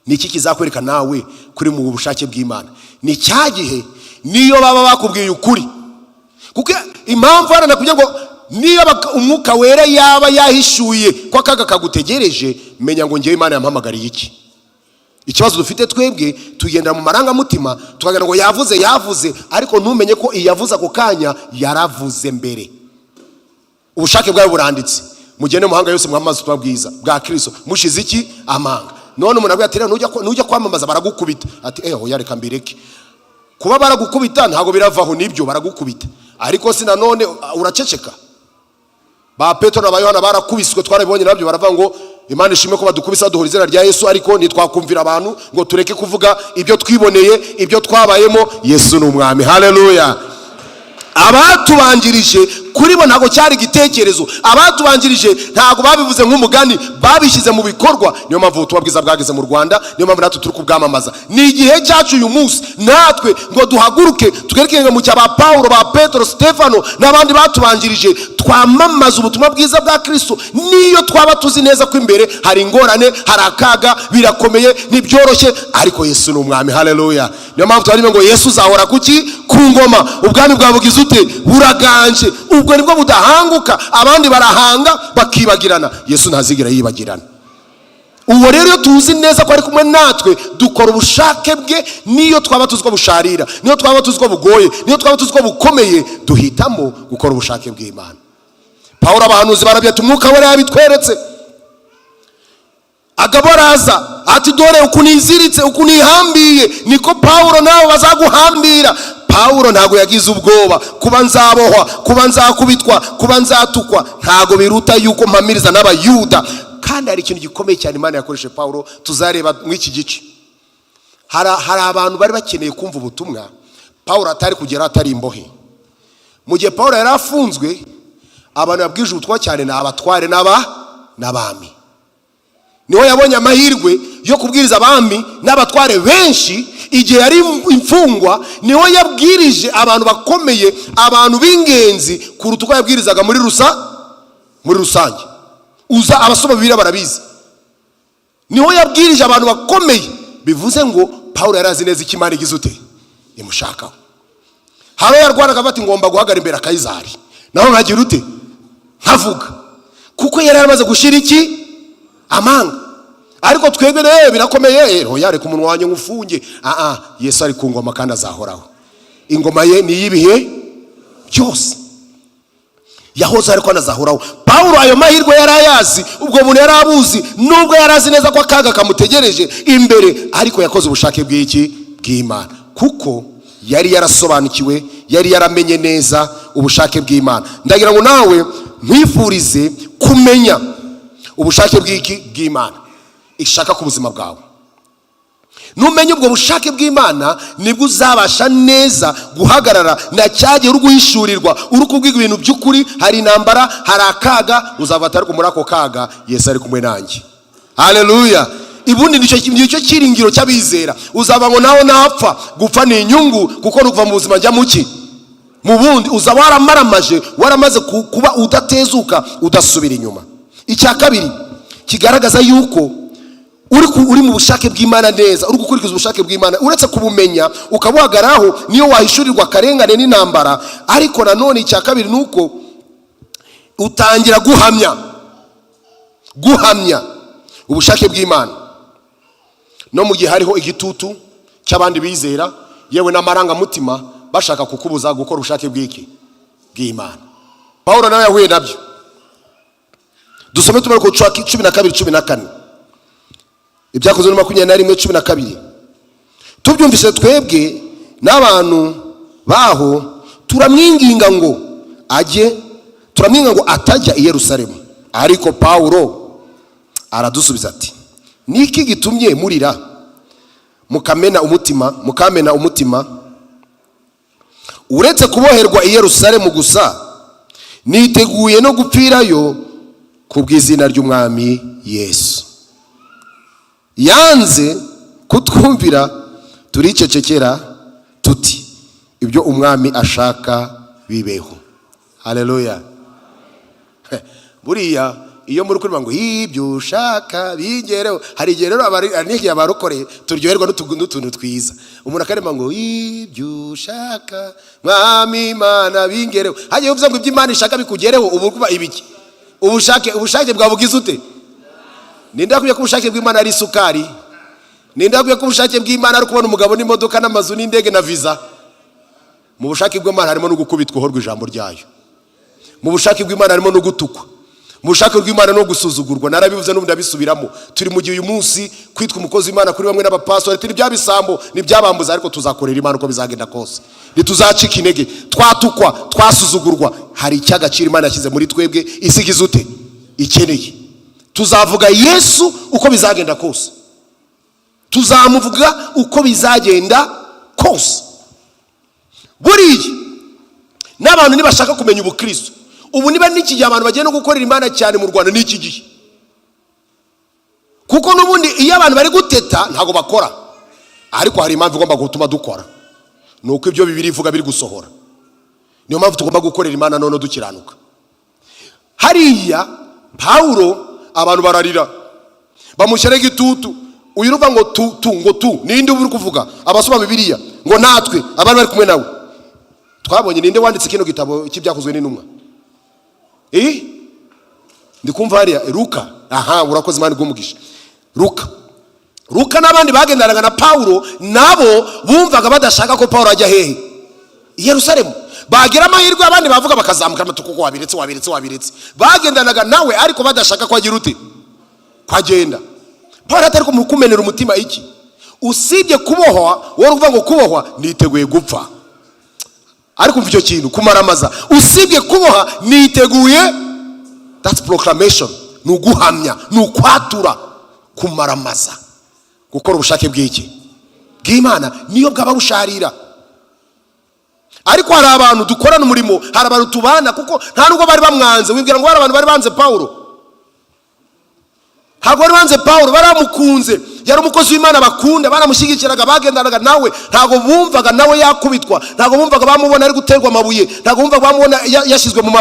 Ni iki kizakwereka nawe kuri mu bushake bw'Imana? Ni cya gihe niyo baba bakubwiye ukuri, kuko impamvu hano nakubwiye ngo niyo Umwuka Wera yaba yahishuye ko akaga kagutegereje, menya ngo ngewe Imana yampamagariye iki. Ikibazo dufite twebwe, tugendera mu marangamutima, tukagira ngo yavuze, yavuze, ariko ntumenye ko iyavuze ako kanya yaravuze mbere. Ubushake bwawe buranditse: mugende mu mahanga yose, mwamamaze ubutumwa bwiza bwa Kristo mushize iki? Amanga. None umuntu abwira ati rero nujya kwamamaza baragukubita, ati "Eh, oya, reka mbireke." Kuba baragukubita ntabwo biravaho, nibyo baragukubita, ariko si nanone uraceceka. Ba Petero na ba Yohana barakubiswe, twarabibonye nabyo, baravuga ngo Imana ishimwe ko badukubise baduhora izina rya Yesu, ariko ntitwakumvira abantu ngo tureke kuvuga ibyo twiboneye, ibyo twabayemo. Yesu ni umwami, haleluya. Abatubanjirije kuri bo ntabwo cyari igitekerezo, abatubanjirije ntabwo babivuze nk'umugani, babishyize mu bikorwa. Niyo mpamvu ubutumwa bwiza bwageze mu Rwanda, niyo mpamvu natwe turi kubwamamaza. Ni igihe cyacu uyu munsi natwe ngo duhaguruke, twerekere mu cya ba Pawulo, ba Petero, Stefano n'abandi batubanjirije, twamamaza ubutumwa bwiza bwa Kristo, niyo twaba tuzi neza ko imbere hari ingorane, hari akaga, birakomeye, ntibyoroshye, ariko Yesu ni umwami, haleluya. Niyo mpamvu twarimo ngo Yesu uzahora kuki? Ku ngoma. Ubwami bwawe bugize ute? Buraganje. Ubwo nibwo budahanguka. Abandi barahanga bakibagirana, Yesu ntazigera yibagirana. Uwo rero iyo tuzi neza ko ari kumwe natwe, dukora ubushake bwe, niyo twaba tuzi ko busharira, niyo twaba tuzi ko bugoye, niyo twaba tuzi ko bukomeye, duhitamo gukora ubushake bw'Imana. Pawulo, abahanuzi barabyata, Umwuka we yabitweretse. Agabo araza ati: "Dore ukuntu iziritse, ukuntu ihambiye, niko Pawulo nawe bazaguhambira." Pawulo ntabwo yagize ubwoba. Kuba nzabohwa, kuba nzakubitwa, kuba nzatukwa, ntabwo biruta yuko mpamiriza n'Abayuda. Kandi hari ikintu gikomeye cyane Imana yakoresheje Pawulo, tuzareba muri iki gice. Hari abantu bari bakeneye kumva ubutumwa Pawulo atari kugera atari imbohe. Mu gihe Pawulo yari afunzwe, abantu yabwije ubutumwa cyane ni abatware n'abami. Niho yabonye amahirwe yo kubwiriza abami n'abatware benshi. Igihe yari imfungwa niho yabwirije abantu bakomeye, abantu b'ingenzi, kuruta uko yabwirizaga muri rusange. Uza abasoma Bibiliya barabizi, niho yabwirije abantu bakomeye. Bivuze ngo Pawulo yari azi neza icyo Imana igize ute? Imushakaho. Hari aho yarwanaga bati: "Ngomba guhagarara imbere ya Kayizari, naho nkagira ute? Nkavuga," kuko yari yaramaze gushyira iki? Amanga. Ariko twebwe rero birakomeye, oya, reka umunwa wanjye ngufunge. Aa, Yesu ari ku ngoma kandi azahoraho. Ingoma ye ni iy'ibihe byose, yahoze ariko anazahoraho. Pawulo ayo mahirwe yari ayazi, ubwo muntu yari abuzi, nubwo yari azi neza ko akaga kamutegereje imbere, ariko yakoze ubushake bw'iki? Bw'Imana, kuko yari yarasobanukiwe, yari yaramenye neza ubushake bw'Imana. Ndagira ngo nawe nkwifurize kumenya ubushake bw'iki? Bw'Imana ishaka ku buzima bwawe. Numenya ubwo bushake bw'Imana, nibwo uzabasha neza guhagarara na cyagihe uri guhishurirwa, uri kubwirwa ibintu by'ukuri. Hari intambara, hari akaga, uzafata, ariko muri ako kaga Yesu ari kumwe nanjye, haleluya. Ubundi nicyo cyiringiro cy'abizera. Uzaba ngo nawe napfa, gupfa ni inyungu, kuko ni ukuva mu buzima njya muki? Mu bundi. Uzaba waramaramaje, waramaze kuba udatezuka, udasubira inyuma. Icya kabiri kigaragaza yuko uri mu bushake bw'Imana neza, uri gukurikiza ubushake bw'Imana, uretse kubumenya ukabuhagararaho niyo wahishurirwa akarengane n'intambara, ariko nanone icya kabiri ni uko utangira guhamya ubushake bw'Imana no mu gihe hariho igitutu cy'abandi bizera, yewe n'amarangamutima bashaka kukubuza gukora ubushake bw'iki? Bw'Imana. Pawulo nawe yahuye nabyo. Dusome tumare ku 12, 14, Ibyakozwe na 21:12. Tubyumvise twebwe n'abantu baho, turamwinginga ngo ajye, turamwinginga ngo atajya i Yerusalemu. Ariko Pawulo aradusubiza ati: "Niki gitumye murira mukamena umutima? Uretse kuboherwa i Yerusalemu gusa, niteguye no gupfirayo ku bw'izina ry'Umwami Yesu." Yanze kutwumvira, turicecekera tuti: "Ibyo Umwami ashaka bibeho." Haleluya. Buriya iyo muri kuririmba ngo "ibyo ushaka bigereho", hari igihe rero hari n'igihe abarokoreye turyoherwa n'utuntu twiza. Umuntu akaririmba ngo "ibyo ushaka, Mwami Imana, bingereho." Hagiye uvuze ngo ibyo Imana ishaka bikugereho, ubu kuba ibiki? Ubushake bwawe bugize ute? Ninde wakubwiye ko ubushake bw'Imana ari isukari? Ninde wakubwiye ko ubushake bw'Imana ari kubona umugabo n'imodoka n'amazu n'indege na viza? Mu bushake bw'Imana harimo no gukubitwa uhorwa ijambo ryayo. Mu bushake bw'Imana harimo no gutukwa. Mu bushake bw'Imana no gusuzugurwa. Narabivuze n'ubu ndabisubiramo. Turi mu gihe uyu munsi kwitwa umukozi w'Imana kuri bamwe n'abapastori ati: "Ni bisambo, ni byabambuza." Ariko tuzakorera Imana uko bizagenda kose, ntituzacika intege. Twatukwa, twasuzugurwa, hari icy'agaciro Imana yashyize muri twebwe isigize ute? Ikeneye. Tuzavuga Yesu uko bizagenda kose, tuzamuvuga uko bizagenda kose. Buriya n'abantu nibashaka kumenya ubukristo ubu, niba n'iki gihe abantu bagiye no gukorera Imana cyane mu Rwanda, ni iki gihe, kuko n'ubundi iyo abantu bari guteta ntabwo bakora. Ariko hari impamvu igomba gutuma dukora, ni uko ibyo Bibiliya ivuga biri gusohora. Niyo mpamvu tugomba gukorera Imana none dukiranuka. Hariya Pawulo, abantu bararira, bamushyiraho igitutu. Uyu uruvuga ngo tu tu ngo tu, ninde uri kuvuga? Abasoma Bibiliya ngo natwe abari bari kumwe nawe twabonye. Ninde wanditse kino gitabo cy'Ibyakozwe n'Intumwa? Eh, ndi kumva hariya Luka. Aha, urakoze, Imana iguhe. Luka, Luka n'abandi bagendanaga na Pawulo nabo bumvaga badashaka ko Pawulo ajya hehe? I Yerusalemu. Bagira amahirwe, abandi bavuga bakazamuka amatuku ko wabiretse, wabiretse, wabiretse. Bagendanaga nawe ariko badashaka ko agira ute? Ko agenda. Pawulo atari kumenera umutima iki? Usibye kubohwa, wowe uvuga ngo kubohwa, niteguye gupfa. Ariko umva icyo kintu, kumaramaza, usibye kuboha niteguye. That's proclamation, ni uguhamya, ni ukwatura, kumaramaza, gukora ubushake bw'iki? Bw'Imana, niyo bwaba busharira. Ariko hari abantu dukorana umurimo, hari abantu tubana, kuko nta nubwo bari bamwanze. Wibwira ngo hari abantu bari banze Pawulo? Ntabwo bari banze Pawulo, baramukunze. Yari umukozi w'Imana bakunda, baramushyigikiraga, bagendanaga nawe. Ntabwo bumvaga nawe yakubitwa, ntabwo bumvaga bamubona ari guterwa amabuye, ntabwo bumvaga bamubona yashyizwe mu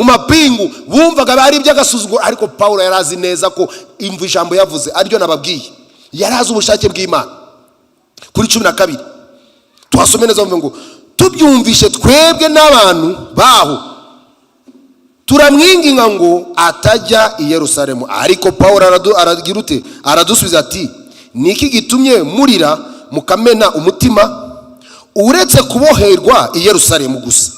mapingu. Bumvaga ari iby'agasuzuguro. Ariko Pawulo yari azi neza ko imva ijambo yavuze ariryo nababwiye. Yari azi ubushake bw'Imana. Kuri 12 tuhasome neza, bavuga ngo tubyumvishe twebwe n'abantu baho, turamwinginga ngo atajya i Yerusalemu. Ariko Pawulo aragira ute? Aradusubiza ati: "Ni iki gitumye murira mukamena umutima? Uretse kuboherwa i Yerusalemu gusa."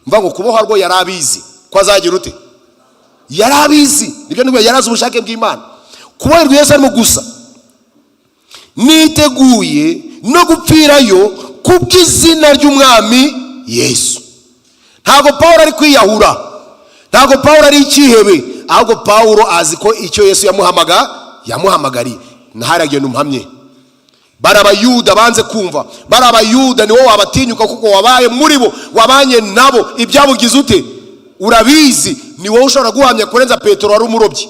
Mva ngo kuboha rwo yari abizi ko azagira ute? Yari abizi, nibyo nibwo yari azi ubushake bw'Imana. Kuboherwa i Yerusalemu gusa, niteguye no gupfirayo kubw'izina ry'Umwami Yesu. Ntabwo Pawulo ari kwiyahura, ntabwo Pawulo ari icyihebe, ahubwo Pawulo azi ko icyo Yesu yamuhamagariye ntaharagenda. Umuhamye bari Abayuda banze kumva, bari Abayuda, ni wowe wabatinyuka kuko wabaye muri bo, wabanye nabo, ibyabugize ute? Urabizi. Ni wowe ushobora guhamya kurenza Petero wari umurobyi.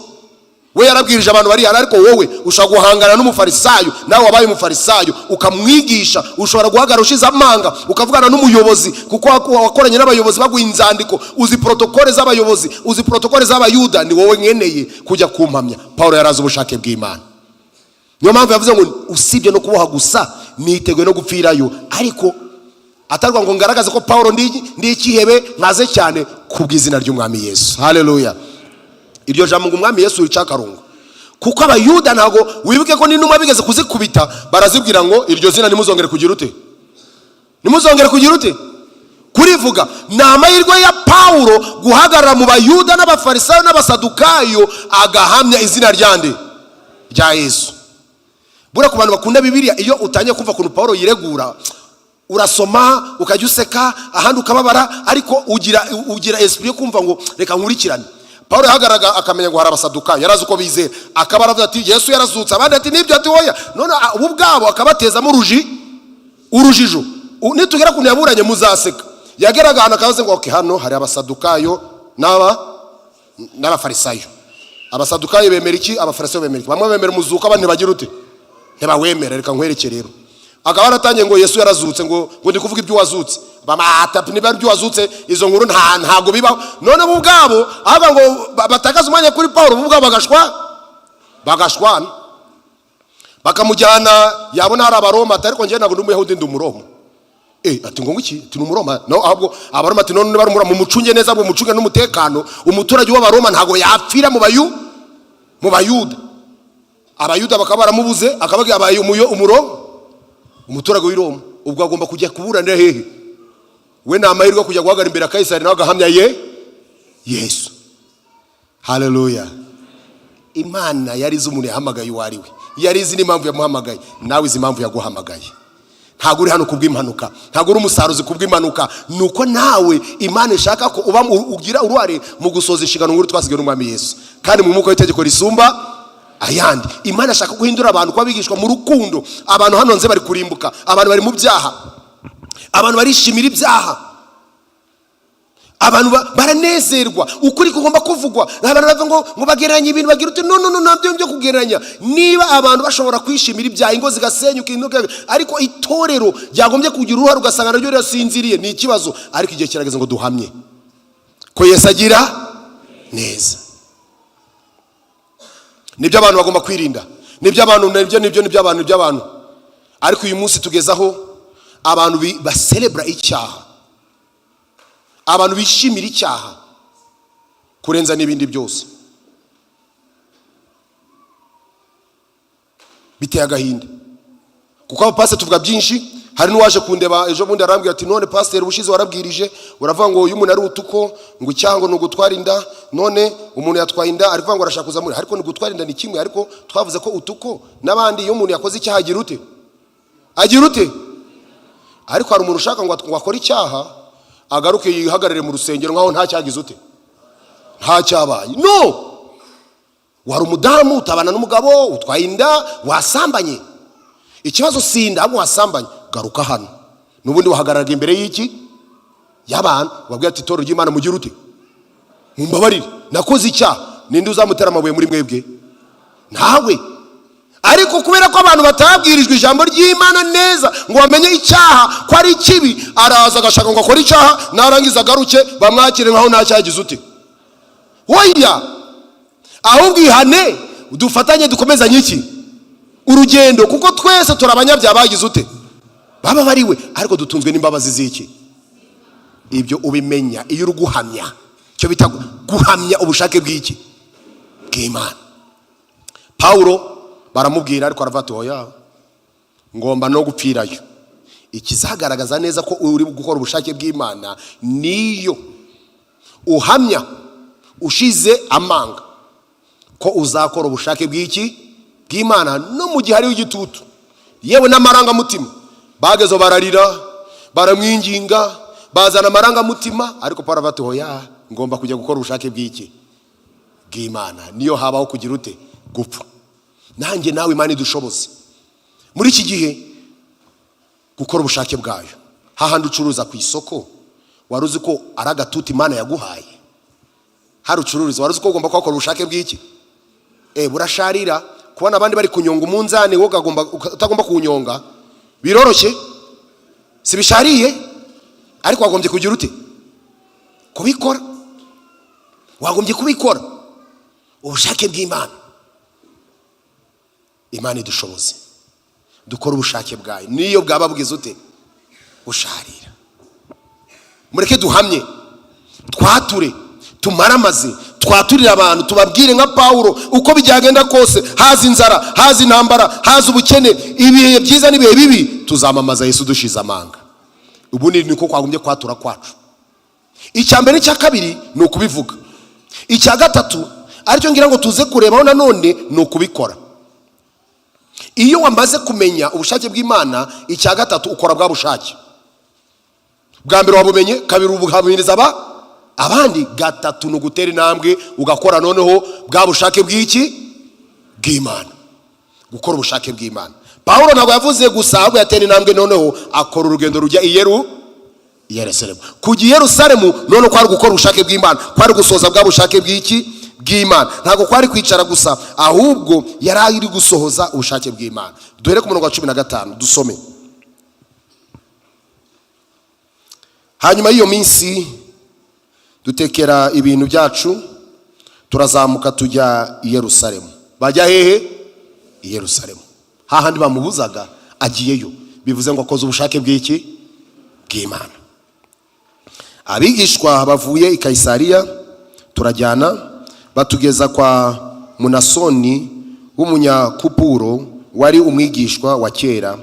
We yarabwirije abantu bari hano, ariko wowe ushobora guhangana n'umufarisayo, nawe wabaye umufarisayo, ukamwigisha. Ushobora guhagarara ushize amanga ukavugana n'umuyobozi, kuko wakoranye n'abayobozi, baguha inzandiko, uzi protokole z'abayobozi, uzi protokole z'Abayuda. Ni wowe nkeneye kujya kumpamya. Paul yarazi ubushake bw'Imana, niyo mpamvu yavuze ngo usibye no kuboha gusa, niteguye no gupfirayo. Ariko atarwa ngo ngaragaze ko Paul ndi ikihebe nkaze cyane, kubw'izina ry'Umwami Yesu. Haleluya! Iryo jambo ngo Umwami Yesu rica akarungo, kuko Abayuda, ntabwo wibuke ko n'intumwa bigeze kuzikubita, barazibwira ngo iryo zina ntimuzongere kugira ute? Ntimuzongere kugira ute? Kurivuga. Ni amahirwe ya Pawulo guhagarara mu Bayuda n'Abafarisayo n'Abasadukayo, agahamya izina ryande? Rya Yesu. Buriya ku bantu bakunda Bibiliya, iyo utangiye kumva ukuntu Pawulo yiregura, urasoma ukajya useka, ahandi ukababara, ariko ugira esprit yo kumva ngo reka nkurikirane. Pawulo yahagararaga akamenya ngo hari Abasadukayo, yari azi uko bizera, akaba aravuga ati: "Yesu yarazutse." Abandi ati: "Nibyo." Ati: "Oya." None ubu ubwabo akabatezamo urujijo. Nitugera kuntu yaburanye muzaseka. Yageraga ahantu akabaze ngo: "Okay, hano hari Abasadukayo n'Abafarisayo. Abasadukayo bemera iki? Abafarisayo bemera iki? Bamwe bemera umuzuko, abandi ntibagira ute? Ntibawemera. Reka nkwereke." Rero akaba yaratangiye ngo Yesu yarazutse, ngo ndi kuvuga ibyo wazutse. Bamata niba ibyo wazutse, izo nkuru ntabwo bibaho. None bo ubwabo ahubwo ngo batakaze umwanya kuri Paul, bo ubwabo bagashwana, bakamujyana. Yabona hari Abaroma, ati: "Ariko njyewe ntabwo ndi Umuyahudi, ndi Umuroma." Eh, ati ngo ngiki? Ati: "Ni Umuroma." No ahubwo Abaroma ati: "None niba ari Umuroma, mumucunge neza, mumucunge n'umutekano. Umuturage w'Abaroma ntabwo yapfira mu Bayuda." Abayuda bakaba baramubuze, akababwira abaye umuyo umuro umuturage w'i Roma. Ubwo agomba kujya kuburanira hehe? We ni amahirwe yo kujya guhagarara imbere ya Kayisari, nawe agahamya ye Yesu. Haleluya! Imana yari izi umuntu yahamagaye uwo ari we, yari izi n'impamvu yamuhamagaye. Nawe izi impamvu yaguhamagaye. Ntabwo ari uko uri mwiza, ntabwo ari uko uri Ntabwo uri hano kubw'impanuka, ntabwo uri umusaruzi kubw'impanuka. Ni uko nawe Imana ishaka ko uba ugira uruhare mu gusoza inshingano nkuru twasigaye n'Umwami Yesu, kandi mu mwuka w'itegeko risumba ayandi. Imana ashaka guhindura abantu kuba abigishwa mu rukundo. Abantu hano nze bari kurimbuka, abantu bari mu byaha, abantu barishimira ibyaha, abantu baranezerwa. Ukuri kugomba kuvugwa. Abantu bavuga ngo bagereranya ibintu, bagira uti: "No, no, no, ntabyo byo kugereranya." Niba abantu bashobora kwishimira ibyaha, ingo zigasenyuka, ariko itorero ryagombye kugira uruhare ugasanga naryo rirasinziriye, ni ikibazo. Ariko igihe kirageze ngo duhamye ko Yesu agira neza. Nibyo abantu bagomba kwirinda, nibyo abantu, nibyo, nibyo, nibyo abantu, nibyo abantu. Ariko uyu munsi tugezaho abantu baserebura icyaha, abantu bishimira icyaha kurenza n'ibindi byose. Biteye agahinda, kuko abapasiteri tuvuga byinshi. Hari n'uwaje kundeba ejo bundi, arambwira ati: "None pasiteri, ubushize warabwirije uravuga ngo uyu muntu ari utuko, ngo icyaha ngo ni ugutwara inda. None umuntu yatwaye inda, ari kuvuga ngo arashaka kuza muri, ariko ni gutwara inda ni kimwe, ariko twavuze ko utuko n'abandi, iyo umuntu yakoze icyaha agira ute? Agira ute?" Ariko hari umuntu ushaka ngo akore icyaha, agaruke yihagarare mu rusengero nkaho nta cyagize ute, nta cyabaye. No wari umudamu, utabana n'umugabo, utwaye inda, wasambanye. Ikibazo si inda, ahubwo wasambanye. Garuka hano, n'ubundi wahagararaga imbere y'iki? Y'abantu. Wabwira ati: "Itorero ry'Imana, mugire ute? Mumbabarire, nakoze icyaha." Ninde uzamutera amabuye muri mwebwe? Ntawe. Ariko kubera ko abantu batabwirijwe ijambo ry'Imana neza ngo bamenye icyaha ko ari kibi, araza agashaka ngo akore icyaha, narangiza agaruke bamwakire nkaho nta cyagize ute. Oya, ahubwo ihane, dufatanye, dukomezanye iki? Urugendo, kuko twese turi abanyabyaha bagize ute? Baba bariwe, ariko dutunzwe n'imbabazi z'iki? Ibyo ubimenya iyo uri guhamya, icyo bita guhamya ubushake bw'iki? Bw'Imana. Pawulo baramubwira, ariko aravuga ati: "Oya, ngomba no gupfirayo." Ikizagaragaza neza ko uri gukora ubushake bw'Imana niyo uhamya ushize amanga ko uzakora ubushake bw'iki? Bw'Imana, no mu gihe hariho igitutu, yewe n'amarangamutima. Bagezeho bararira, baramwinginga, bazana amarangamutima, ariko Paul aravuga ati: "Oya, ngomba kujya gukora ubushake bw'iki? Bw'Imana, niyo habaho kugira ute? Gupfa." Nanjye nawe Imana idushoboze muri iki gihe gukora ubushake bwayo. Hahandi ucuruza ku isoko, wari uzi ko ari agatuti Imana yaguhaye? Hari ucururiza, wari uzi ko ugomba kuhakora ubushake bw'iki? Burasharira kubona abandi bari kunyonga umunzani, wowe utagomba kuwunyonga. Biroroshye, si bishariye, ariko wagombye kugira ute? Kubikora. Wagombye kubikora ubushake bw'Imana. Imana idushoboze dukora ubushake bwayo, niyo bwaba bwiza ute? Busharira. Mureke duhamye, twature, tumaramaze, twaturire abantu, tubabwire nka Pawulo: uko byagenda kose, haza inzara, haza intambara, haza ubukene, ibihe byiza n'ibihe bibi, tuzamamaza Yesu dushize amanga. Ubundi niko kwagombye kwatura kwacu. Icya mbere n'icya kabiri ni ukubivuga. Icya gatatu, aricyo ngira ngo tuze kurebaho nanone, ni ukubikora. Iyo wamaze kumenya ubushake bw'Imana, icya gatatu ukora bwa bushake. Bwa mbere wabumenye, kabiri ubuhamiriza abandi, gatatu ni ugutera intambwe ugakora noneho bwa bushake bw'iki? Bw'Imana. Gukora ubushake bw'Imana. Pawulo ntabwo yavuze gusa, ahubwo yatera intambwe, noneho akora urugendo rujya i Yerusalemu. Kujya i Yerusalemu noneho kwari gukora ubushake bw'Imana, kwari gusohoza bwa bushake bw'iki? Bw'Imana. Ntabwo kwari kwicara gusa, ahubwo yari ari gusohoza ubushake bw'Imana. Duhere ku murongo wa 15, dusome. Hanyuma y'iyo minsi dutekera ibintu byacu, turazamuka tujya i Yerusalemu. Bajya hehe? I Yerusalemu, hahandi bamubuzaga agiyeyo. Bivuze ngo akoze ubushake bw'iki? Bw'Imana. Abigishwa bavuye i Kayisariya turajyana, batugeza kwa Munasoni w'umunyakupuro, wari umwigishwa wa kera,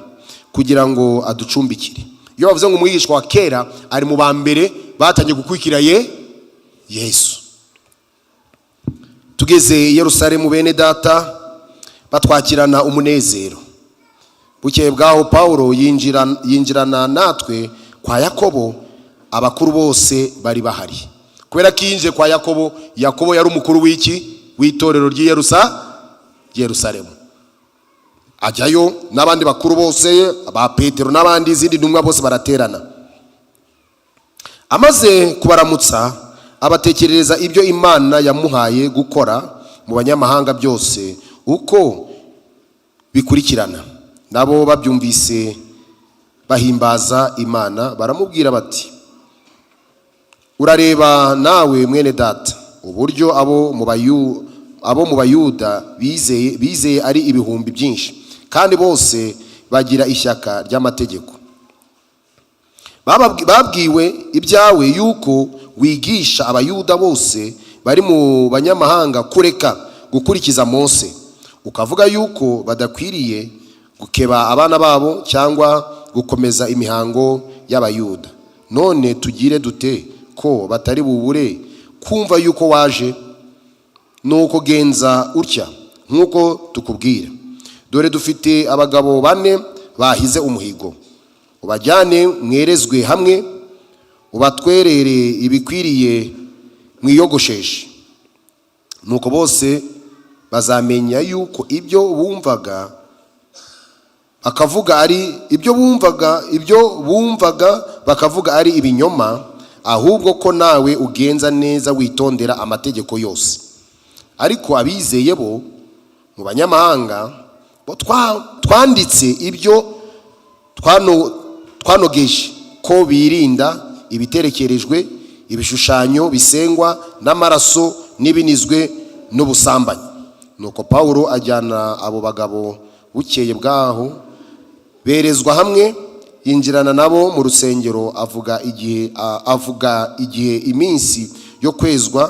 kugira ngo aducumbikire. Iyo bavuze ngo umwigishwa wa kera, ari mu ba mbere batangiye gukurikira ye Yesu. Tugeze i Yerusalemu, bene data batwakirana umunezero. Bukeye bwaho Pawulo yinjirana natwe kwa Yakobo, abakuru bose bari bahari. Kubera ko yinjiye kwa Yakobo, Yakobo yari umukuru w'iki? W'itorero ry'i Yerusalemu. Ajyayo n'abandi bakuru bose, ba Petero n'abandi, izindi ntumwa bose baraterana. Amaze kubaramutsa, abatekerereza ibyo Imana yamuhaye gukora mu banyamahanga byose uko bikurikirana. Nabo babyumvise bahimbaza Imana, baramubwira bati: "Urareba nawe, mwene data, uburyo abo mu Bayuda bizeye ari ibihumbi byinshi, kandi bose bagira ishyaka ry'amategeko. Babwiwe ibyawe yuko wigisha Abayuda bose bari mu banyamahanga kureka gukurikiza Mose, ukavuga yuko badakwiriye gukeba abana babo cyangwa gukomeza imihango y'Abayuda. None tugire dute ko batari bubure kumva yuko waje? Nuko genza utya nk'uko tukubwira: dore dufite abagabo bane bahize umuhigo. Ubajyane mwerezwe hamwe, ubatwerere ibikwiriye, mwiyogosheshe. Nuko bose bazamenya yuko ibyo bumvaga bakavuga ari ibinyoma, ahubwo ko nawe ugenza neza witondera amategeko yose. Ariko abizeye bo mu banyamahanga bo twanditse ibyo twanogeje, ko birinda ibiterekerejwe ibishushanyo bisengwa n'amaraso n'ibinizwe n'ubusambanyi." Nuko Pawulo ajyana abo bagabo. Bukeye bwaho berezwa hamwe, yinjirana nabo mu rusengero, avuga igihe iminsi yo kwezwa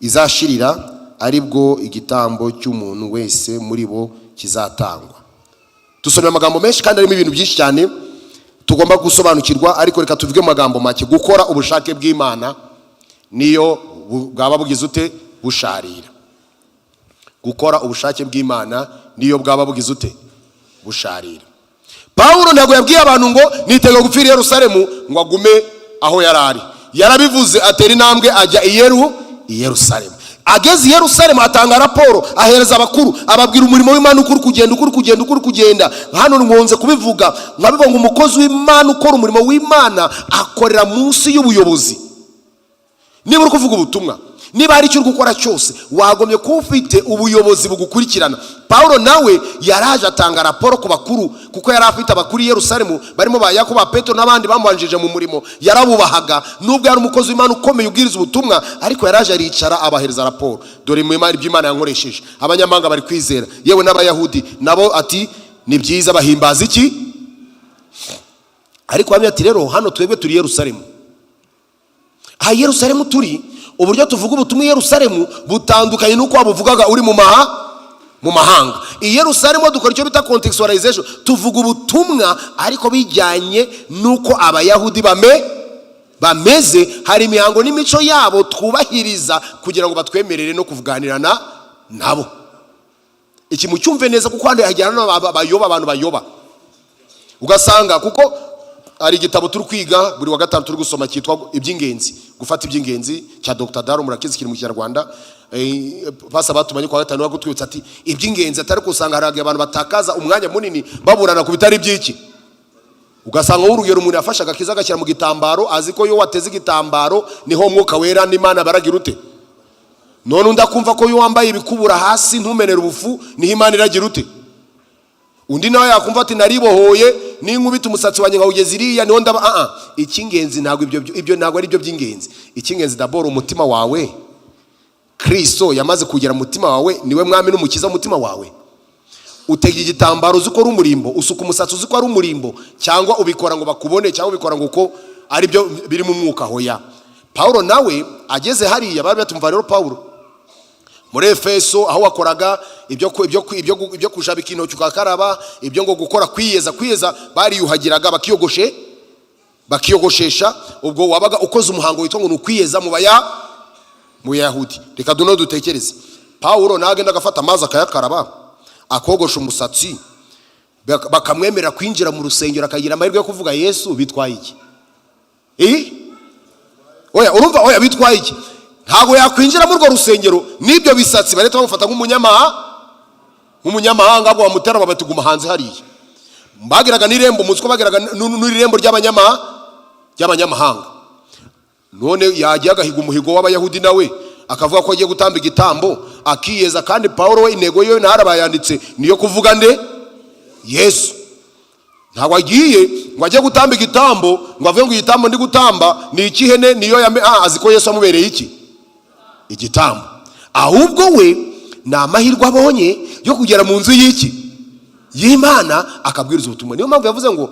izashirira, ari bwo igitambo cy'umuntu wese muri bo kizatangwa. Dusomye amagambo menshi kandi arimo ibintu byinshi cyane tugomba gusobanukirwa, ariko reka tuvuge mu magambo make: gukora ubushake bw'Imana niyo bwaba bugize ute? Busharira. Gukora ubushake bw'Imana niyo bwaba bugize ute? Busharira. Pawulo ntabwo yabwiye abantu ngo nitega gupfira i Yerusalemu ngo agume aho yari ari. Yarabivuze, atera intambwe ajya i Yerusalemu. Ageze i Yerusalemu atanga raporo, ahereza abakuru, ababwira umurimo w'Imana uko uri kugenda, uko uri kugenda, uko uri kugenda. Hano nkunze kubivuga, nkabivuga ngo umukozi w'Imana ukora umurimo w'Imana akorera munsi y'ubuyobozi. Niba uri kuvuga ubutumwa, niba hari icyo uri gukora cyose, wagombye kuba ufite ubuyobozi bugukurikirana. Pawulo nawe yaraje atanga raporo ku bakuru, kuko yari afite abakuru i Yerusalemu barimo ba Yakobo, ba Petero n'abandi bamubanjije mu murimo. Yarabubahaga nubwo yari umukozi w'Imana ukomeye ubwiriza ubutumwa, ariko yaraje aricara abahereza raporo: "Dore mu Imana ibyo Imana yankoresheje, abanyamahanga bari kwizera, yewe n'Abayahudi nabo." Ati: "Ni byiza, bahimbaza iki?" Ariko bamwe ati: "Rero hano twebwe turi i Yerusalemu. Aha i Yerusalemu turi, uburyo tuvuga ubutumwa i Yerusalemu butandukanye n'uko wabuvugaga uri mu mahanga. I Yerusalemu dukora icyo bita contextualization, tuvuga ubutumwa ariko bijyanye n'uko Abayahudi bameze. Hari imihango n'imico yabo twubahiriza kugira ngo batwemerere no kuganirana nabo." Iki mucyumve neza, kuko hano hajyana bayoba, abantu bayoba, ugasanga kuko hari igitabo turi kwiga buri wa gatanu, turi gusoma, cyitwa Iby'ingenzi, gufata iby'ingenzi, cya Dr Daro Murakizi, kiri mu Kinyarwanda. Pasa batumanye kwa gatanu bagutwibutsa ati iby'ingenzi atari kusanga hari abantu batakaza umwanya munini baburana ku bitari iby'iki. Ugasanga nk'urugero umuntu yafashe agakiza agashyira mu gitambaro, azi ko iyo wateze igitambaro niho Umwuka Wera n'Imana baragira ute. None undi akumva ko iyo wambaye ibikubura hasi ntumenere ubufu niho Imana iragira ute. Undi nawe yakumva ati naribohoye, ninkubita umusatsi wanjye nkawugeza iriya niho ndaba. Icy'ingenzi ntabwo ibyo ntabwo ari byo by'ingenzi. Icy'ingenzi d'abord, umutima wawe, Kristo yamaze kugera mu mutima wawe, niwe mwami n'umukiza w'umutima wawe. Utega igitambaro uzi ko ari umurimbo, usuka umusatsi uzi ko ari umurimbo, cyangwa ubikora ngo bakubone, cyangwa ubikora ngo uko ari byo biri mu mwuka? Hoya. Pawulo nawe ageze hariya bari batumva. "Rero Pawulo, muri Efeso aho wakoraga ibyo kujabika intoki ukakaraba, ibyo ngo gukora kwiyeza, bariyuhagiraga, bakiyogoshesha, ubwo wabaga ukoze umuhango witwa ngo ni ukwiyeza mu Bayahudi. Reka duno dutekereze, Pawulo nagenda agafata amazi akayakaraba, akogosha umusatsi." Bakamwemerera kwinjira mu rusengero, akagira amahirwe yo kuvuga Yesu, bitwaye iki? Eh? Oya, urumva, oya, bitwaye iki? Ntabwo yakwinjira muri urwo rusengero n'ibyo bisatsi, barahita bamufata nk'umunyamahanga, ahubwo bamutera bati: "Guma hanze hariya." Bageraga n'irembo, muzi ko bageraga n'irembo ry'abanyamahanga. None yagiye agahiga umuhigo w'Abayahudi, nawe akavuga ko agiye gutamba igitambo, akiyeza. Kandi Paul we, intego ye ntarabayanditse, niyo kuvuga nde? Yesu. Ntabwo agiye ngo ajye gutamba igitambo ngo avuge ngo igitambo ndi gutamba ni icy'ihene, niyo yame. Azi ko Yesu amubereye iki? Igitambo. Ahubwo we ni amahirwe abonye yo kugera mu nzu y'iki? Y'Imana, akabwiriza ubutumwa. Niyo mpamvu yavuze ngo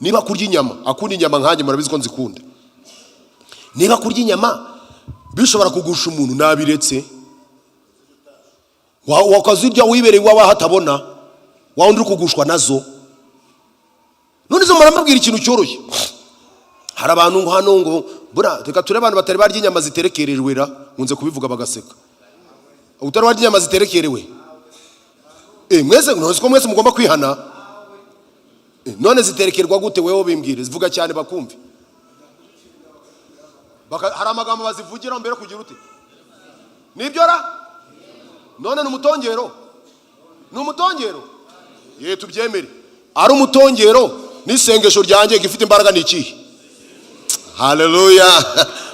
niba kurya inyama, akunda inyama nkanjye, murabizi ko nzikunda, niba kurya inyama bishobora kugusha umuntu, nabiretse. Wakazirya wibereye iwawe hatabona wa wundi uri kugushwa nazo. None zo muramubwira ikintu cyoroshye. Hari abantu ngo hano ngo bura, reka turebe abantu batari barya inyama ziterekerejwe ra. Nkunze kubivuga bagaseka. Utari warya inyama ziterekerewe? Mwese ntuzi ko mwese mugomba kwihana. None ziterekerwa gute? Wewe bimbwire, zivuga cyane bakumve. Hari amagambo bazivugira mbere kugira ute? Nibyo ra? None ni umutongero, ni umutongero. Ye, tubyemere ari umutongero n'isengesho ryanjye, gifite imbaraga ni ikihe? Haleluya!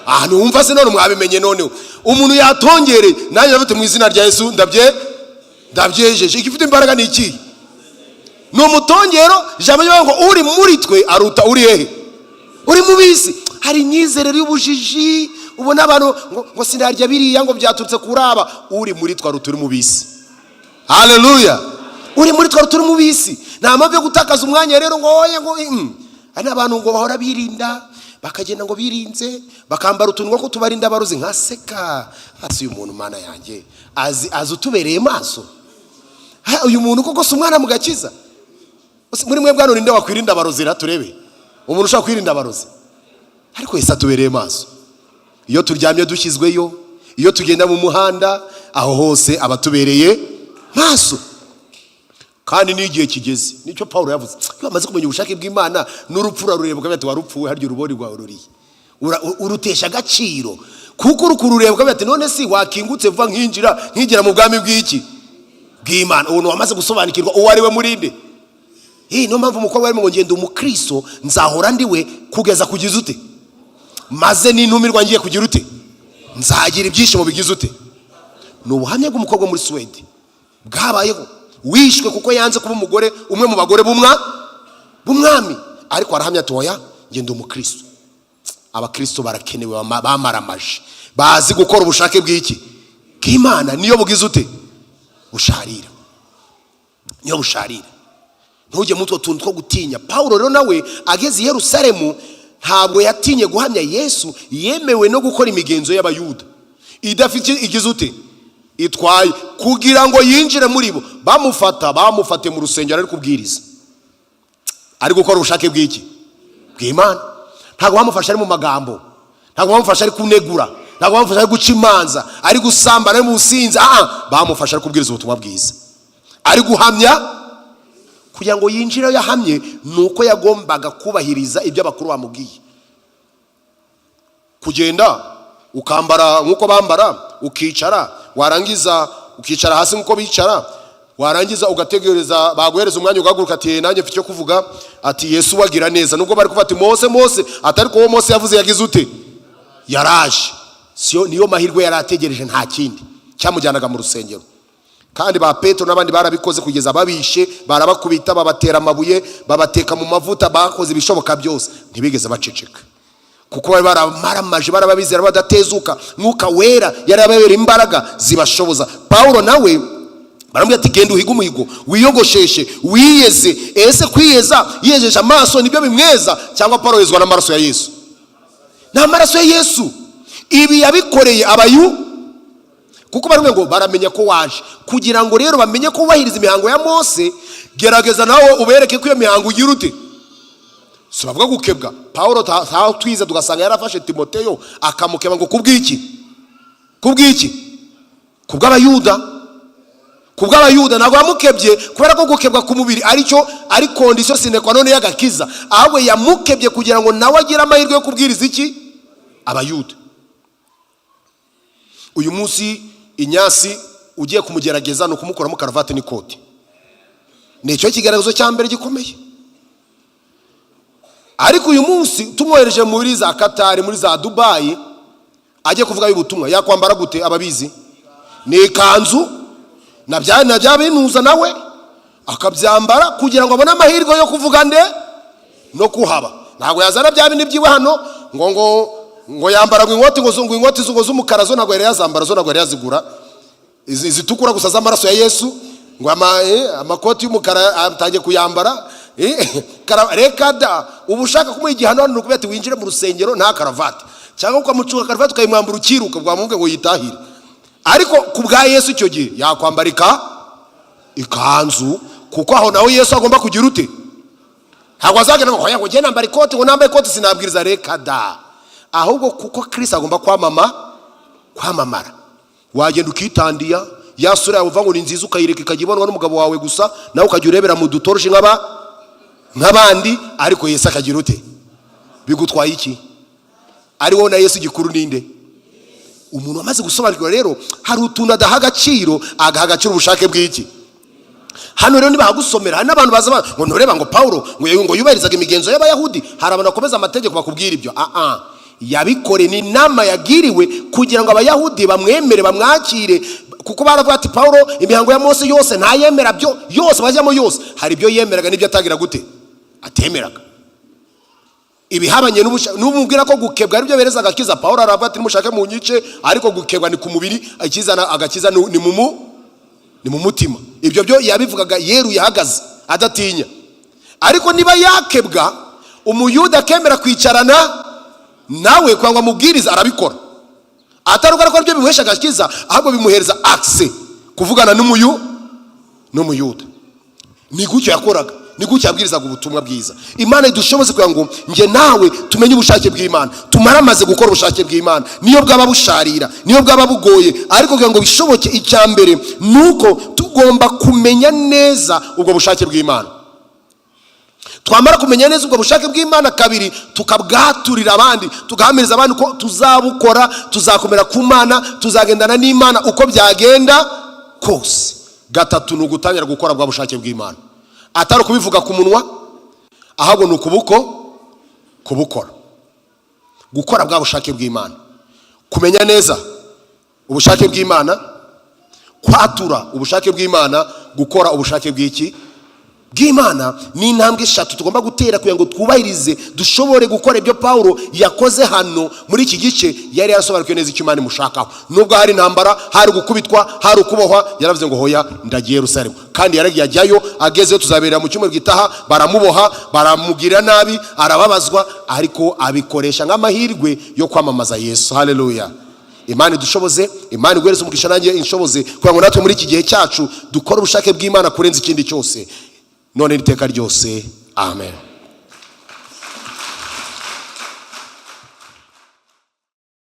Ahantu wumva se? None mwabimenye. Noneho umuntu yatongereye, nanjye ndavuga mu izina rya Yesu, ndabyejeje. Igifite imbaraga ni ikihe? Ni umutongero. Ijambo ry'Imana ngo uri muri twe aruta uri hehe? Uri mu bisi. Hari imyizerere y'ubujiji, ubona abantu ngo sinarya biriya, ngo byaturutse kuri aba. Uri muri twe aruta uri mu bisi. Haleluya! Uri muri twe aruta uri mu bisi. Nta mpamvu yo gutakaza umwanya rero ngo oye, ngo Hari n'abantu ngo bahora birinda, bakagenda ngo birinze, bakambara utuntu two tubarinda abarozi. Nkaseka hasi: uyu muntu, Mana yanjye, azi utubereye maso. Ha, uyu muntu koko si umwana mu gakiza? Muri mwe bwana, ninde wakwirinda abarozi ra? Turebe umuntu ushobora kwirinda abarozi. Ariko Yesu atubereye maso. Iyo turyamye dushyizweyo, iyo tugenda mu muhanda, aho hose aba atubereye maso. Kandi n'igihe kigeze, nicyo Paul yavuze, iyo bamaze kumenya ubushake bw'Imana, n'urupfu urarureba ukavuga ati: "Warupfuwe, harya urubori rwawe ruriye?" Urutesha agaciro, kuko uri kurureba ukavuga ati: "None si wakingutse vuba nkinjira, nkigira mu bwami bw'iki? Bw'Imana." Ubu wamaze gusobanukirwa uwo ari we murinde. Iyi niyo mpamvu umukobwa arimo ngo: "Ngenda umukristo, nzahora ndi we kugeza kugize ute? Maze nintumirwa ngiye kugira ute? Nzagira ibyishimo bigize ute?" Ni ubuhamya bw'umukobwa muri Suwede bwabayeho, wishwe kuko yanze kuba umugore umwe mu bagore b'umwami, ariko arahamya ati: "Oya, ngenda umukristo." Abakristo barakenewe, bamaramaje, bazi gukora ubushake bw'iki? Bw'Imana. Niyo bugize ute? Busharira. Niyo busharira, ntujye muri utwo tuntu two gutinya. Pawulo rero nawe ageze i Yerusalemu, ntabwo yatinye guhamya Yesu. Yemewe no gukora imigenzo y'Abayuda idafite igize ute? Itwaye, kugira ngo yinjire muri bo. Bamufata, bamufate mu rusengero ari kubwiriza, ari gukora ubushake bw'iki? Bw'Imana. Ntabwo bamufashe ari mu magambo, ntabwo bamufashe ari kunegura, ntabwo bamufashe ari guca imanza, ari gusambana, ari mu businzi. Bamufashe ari kubwiriza ubutumwa bwiza, ari guhamya. Kugira ngo yinjire yahamye, ni uko yagombaga kubahiriza ibyo abakuru bamubwiye: kugenda ukambara nk'uko bambara, ukicara, warangiza ukicara hasi nk'uko bicara, warangiza ugategereza, baguhereza umwanya ugahaguruka, ati: "Nanjye mfite icyo kuvuga," ati: "Yesu wagira neza." Nubwo bari kuvuga ati: "Mose, Mose," atari ko uwo Mose yavuze yagize ute? Yaraje. Siyo niyo mahirwe yari ategereje, nta kindi cyamujyanaga mu rusengero. Kandi ba Petero n'abandi barabikoze kugeza babishe, barabakubita, babatera amabuye, babateka mu mavuta, bakoze ibishoboka byose, ntibigeze baceceka, kuko bari baramaramaje, barababizera badatezuka. Mwuka Wera yari ababereye imbaraga zibashoboza. Pawulo nawe baramubwira ati: "Genda uhige umuhigo, wiyogosheshe, wiyeze." Ese kwiyeza, yiyejesha amaso nibyo bimweza, cyangwa Pawulo yezwa n'amaraso ya Yesu? Ni amaraso ya Yesu. Ibi yabikoreye abayu kuko baramubwira ngo baramenya ko waje. Kugira ngo rero bamenye ko wubahiriza imihango ya Mose, gerageza nawe ubereke ko iyo mihango ugira ute? Si bavuga gukebwa? Pawulo twize tugasanga yarafashe Timoteyo akamukeba ngo kubw'iki? Kubw'iki? Kubw'Abayuda. Ku bw'Abayuda ntabwo yamukebye kubera ko gukebwa ku mubiri aricyo ari condition sine qua non y'agakiza, ahubwo yamukebye kugira ngo nawe agire amahirwe yo kubwiriza iki? Abayuda. Uyu munsi Inyasi ugiye kumugerageza ni ukumukuramo karavati n'ikoti. Ni icyo kigaragazo cya mbere gikomeye. Ariko uyu munsi tumwohereje muri za Katari, muri za Dubayi, ajye kuvuga ubutumwa, yakwambara gute? Ababizi ni ikanzu na bya binuza, nawe akabyambara kugira ngo abone amahirwe yo kuvuga nde no kuhaba. Ntabwo yazana bya bindi byiwe hano ngo yambara ngo inkoti ngo inkoti ngo z'umukara, zo ntabwo yari yazambara, zo ntabwo yari yazigura. Izi zitukura gusa z'amaraso ya Yesu, ngo amakoti y'umukara atangiye kuyambara. Reka da! Uba ushaka kumuha igihano hano, ni ukubera ati winjire mu rusengero nta karavati, cyangwa ukamucunga karavati ukayimwambura ukiruka, bwamubwe ngo yitahire. Ariko ku bwa Yesu icyo gihe yakwambara ikanzu, kuko aho nawe Yesu agomba kugira ute? Ntabwo azagenda ngo: "Oya, ngo njye nambara ikoti, ngo nambaye ikoti sinabwiriza." Reka da! Ahubwo kuko Kirisi agomba kwamamara, wagenda ukitandiya ya sura yawe uva ngo ni nziza, ukayireka ikajya ibonwa n'umugabo wawe gusa, nawe ukajya urebera mu dutoroshi nk'abandi. Ariko Yesu akagira ute? Bigutwaye iki? Ari wowe na Yesu, igikuru ninde? Umuntu wamaze gusobanukirwa rero hari utuntu adaha agaciro, agaha agaciro ubushake bw'iki? Hano rero nibahagusomera, hari n'abantu baza ngo ntureba ngo Pawulo ngo yubahirizaga imigenzo y'Abayahudi. Hari abantu bakomeza amategeko bakubwira ibyo. Ah, yabikore ni inama yagiriwe kugira ngo Abayahudi bamwemere, bamwakire, kuko baravuga ati: "Pawulo imihango ya Mose yose ntayemera." Byo yose bajyamo yose, hari ibyo yemeraga n'ibyo atagira gute? Atemeraga. Ibihabanye n'umubwira ko gukebwa aribyo bereza agakiza, Pawulo aravuga ati: "Nimushake mu nyice, ariko gukebwa ni ku mubiri, ikizana agakiza ni mu mutima." Ibyo byo yabivugaga yeruye, ahagaze adatinya. Ariko niba yakebwa, Umuyuda akemera kwicarana nawe kugira ngo amubwirize, arabikora atari uko ariko byo bimuhesha agakiza, ahubwo bimuhereza accès kuvugana n'Umuyuda. Ni gutyo yakoraga, ni gutyo yabwirizaga ubutumwa bwiza. Imana idushoboze kugira ngo njye nawe tumenye ubushake bw'Imana, tumare amaze gukora ubushake bw'Imana, niyo bwaba busharira, niyo bwaba bugoye. Ariko kugira ngo bishoboke, icya mbere ni uko tugomba kumenya neza ubwo bushake bw'Imana. Twamara kumenya neza ubwo bushake bw'Imana, kabiri tukabwaturira abandi, tugahamiriza abandi ko tuzabukora, tuzakomera ku Mana, tuzagendana n'Imana uko byagenda kose. Gatatu ni ugutangira gukora bwa bushake bw'Imana, atari ukubivuga ku munwa, ahubwo ni kubukora, gukora bwa bushake bw'Imana. Kumenya neza ubushake bw'Imana, kwatura ubushake bw'Imana, gukora ubushake bw'iki? Bw'Imana. Ni intambwe eshatu tugomba gutera kugira ngo twubahirize, dushobore gukora ibyo Pawulo yakoze hano muri iki gice. Yari yarasobanukiwe neza icyo Imana imushakaho. Nubwo hari intambara, hari gukubitwa, hari ukubohwa, yaravuze ngo: "Hoya, ndagiye Yerusalemu." Kandi yaragiye, ajyayo. Agezeyo, tuzaberera mu cyumweru gitaha, baramuboha, baramugirira nabi, arababazwa, ariko abikoresha nk'amahirwe yo kwamamaza Yesu. Haleluya! Imana idushoboze, Imana iguhereze umugisha, nanjye inshoboze kugira ngo natwe muri iki gihe cyacu dukore ubushake bw'Imana kurenza ikindi cyose, none n'iteka ryose. Amen.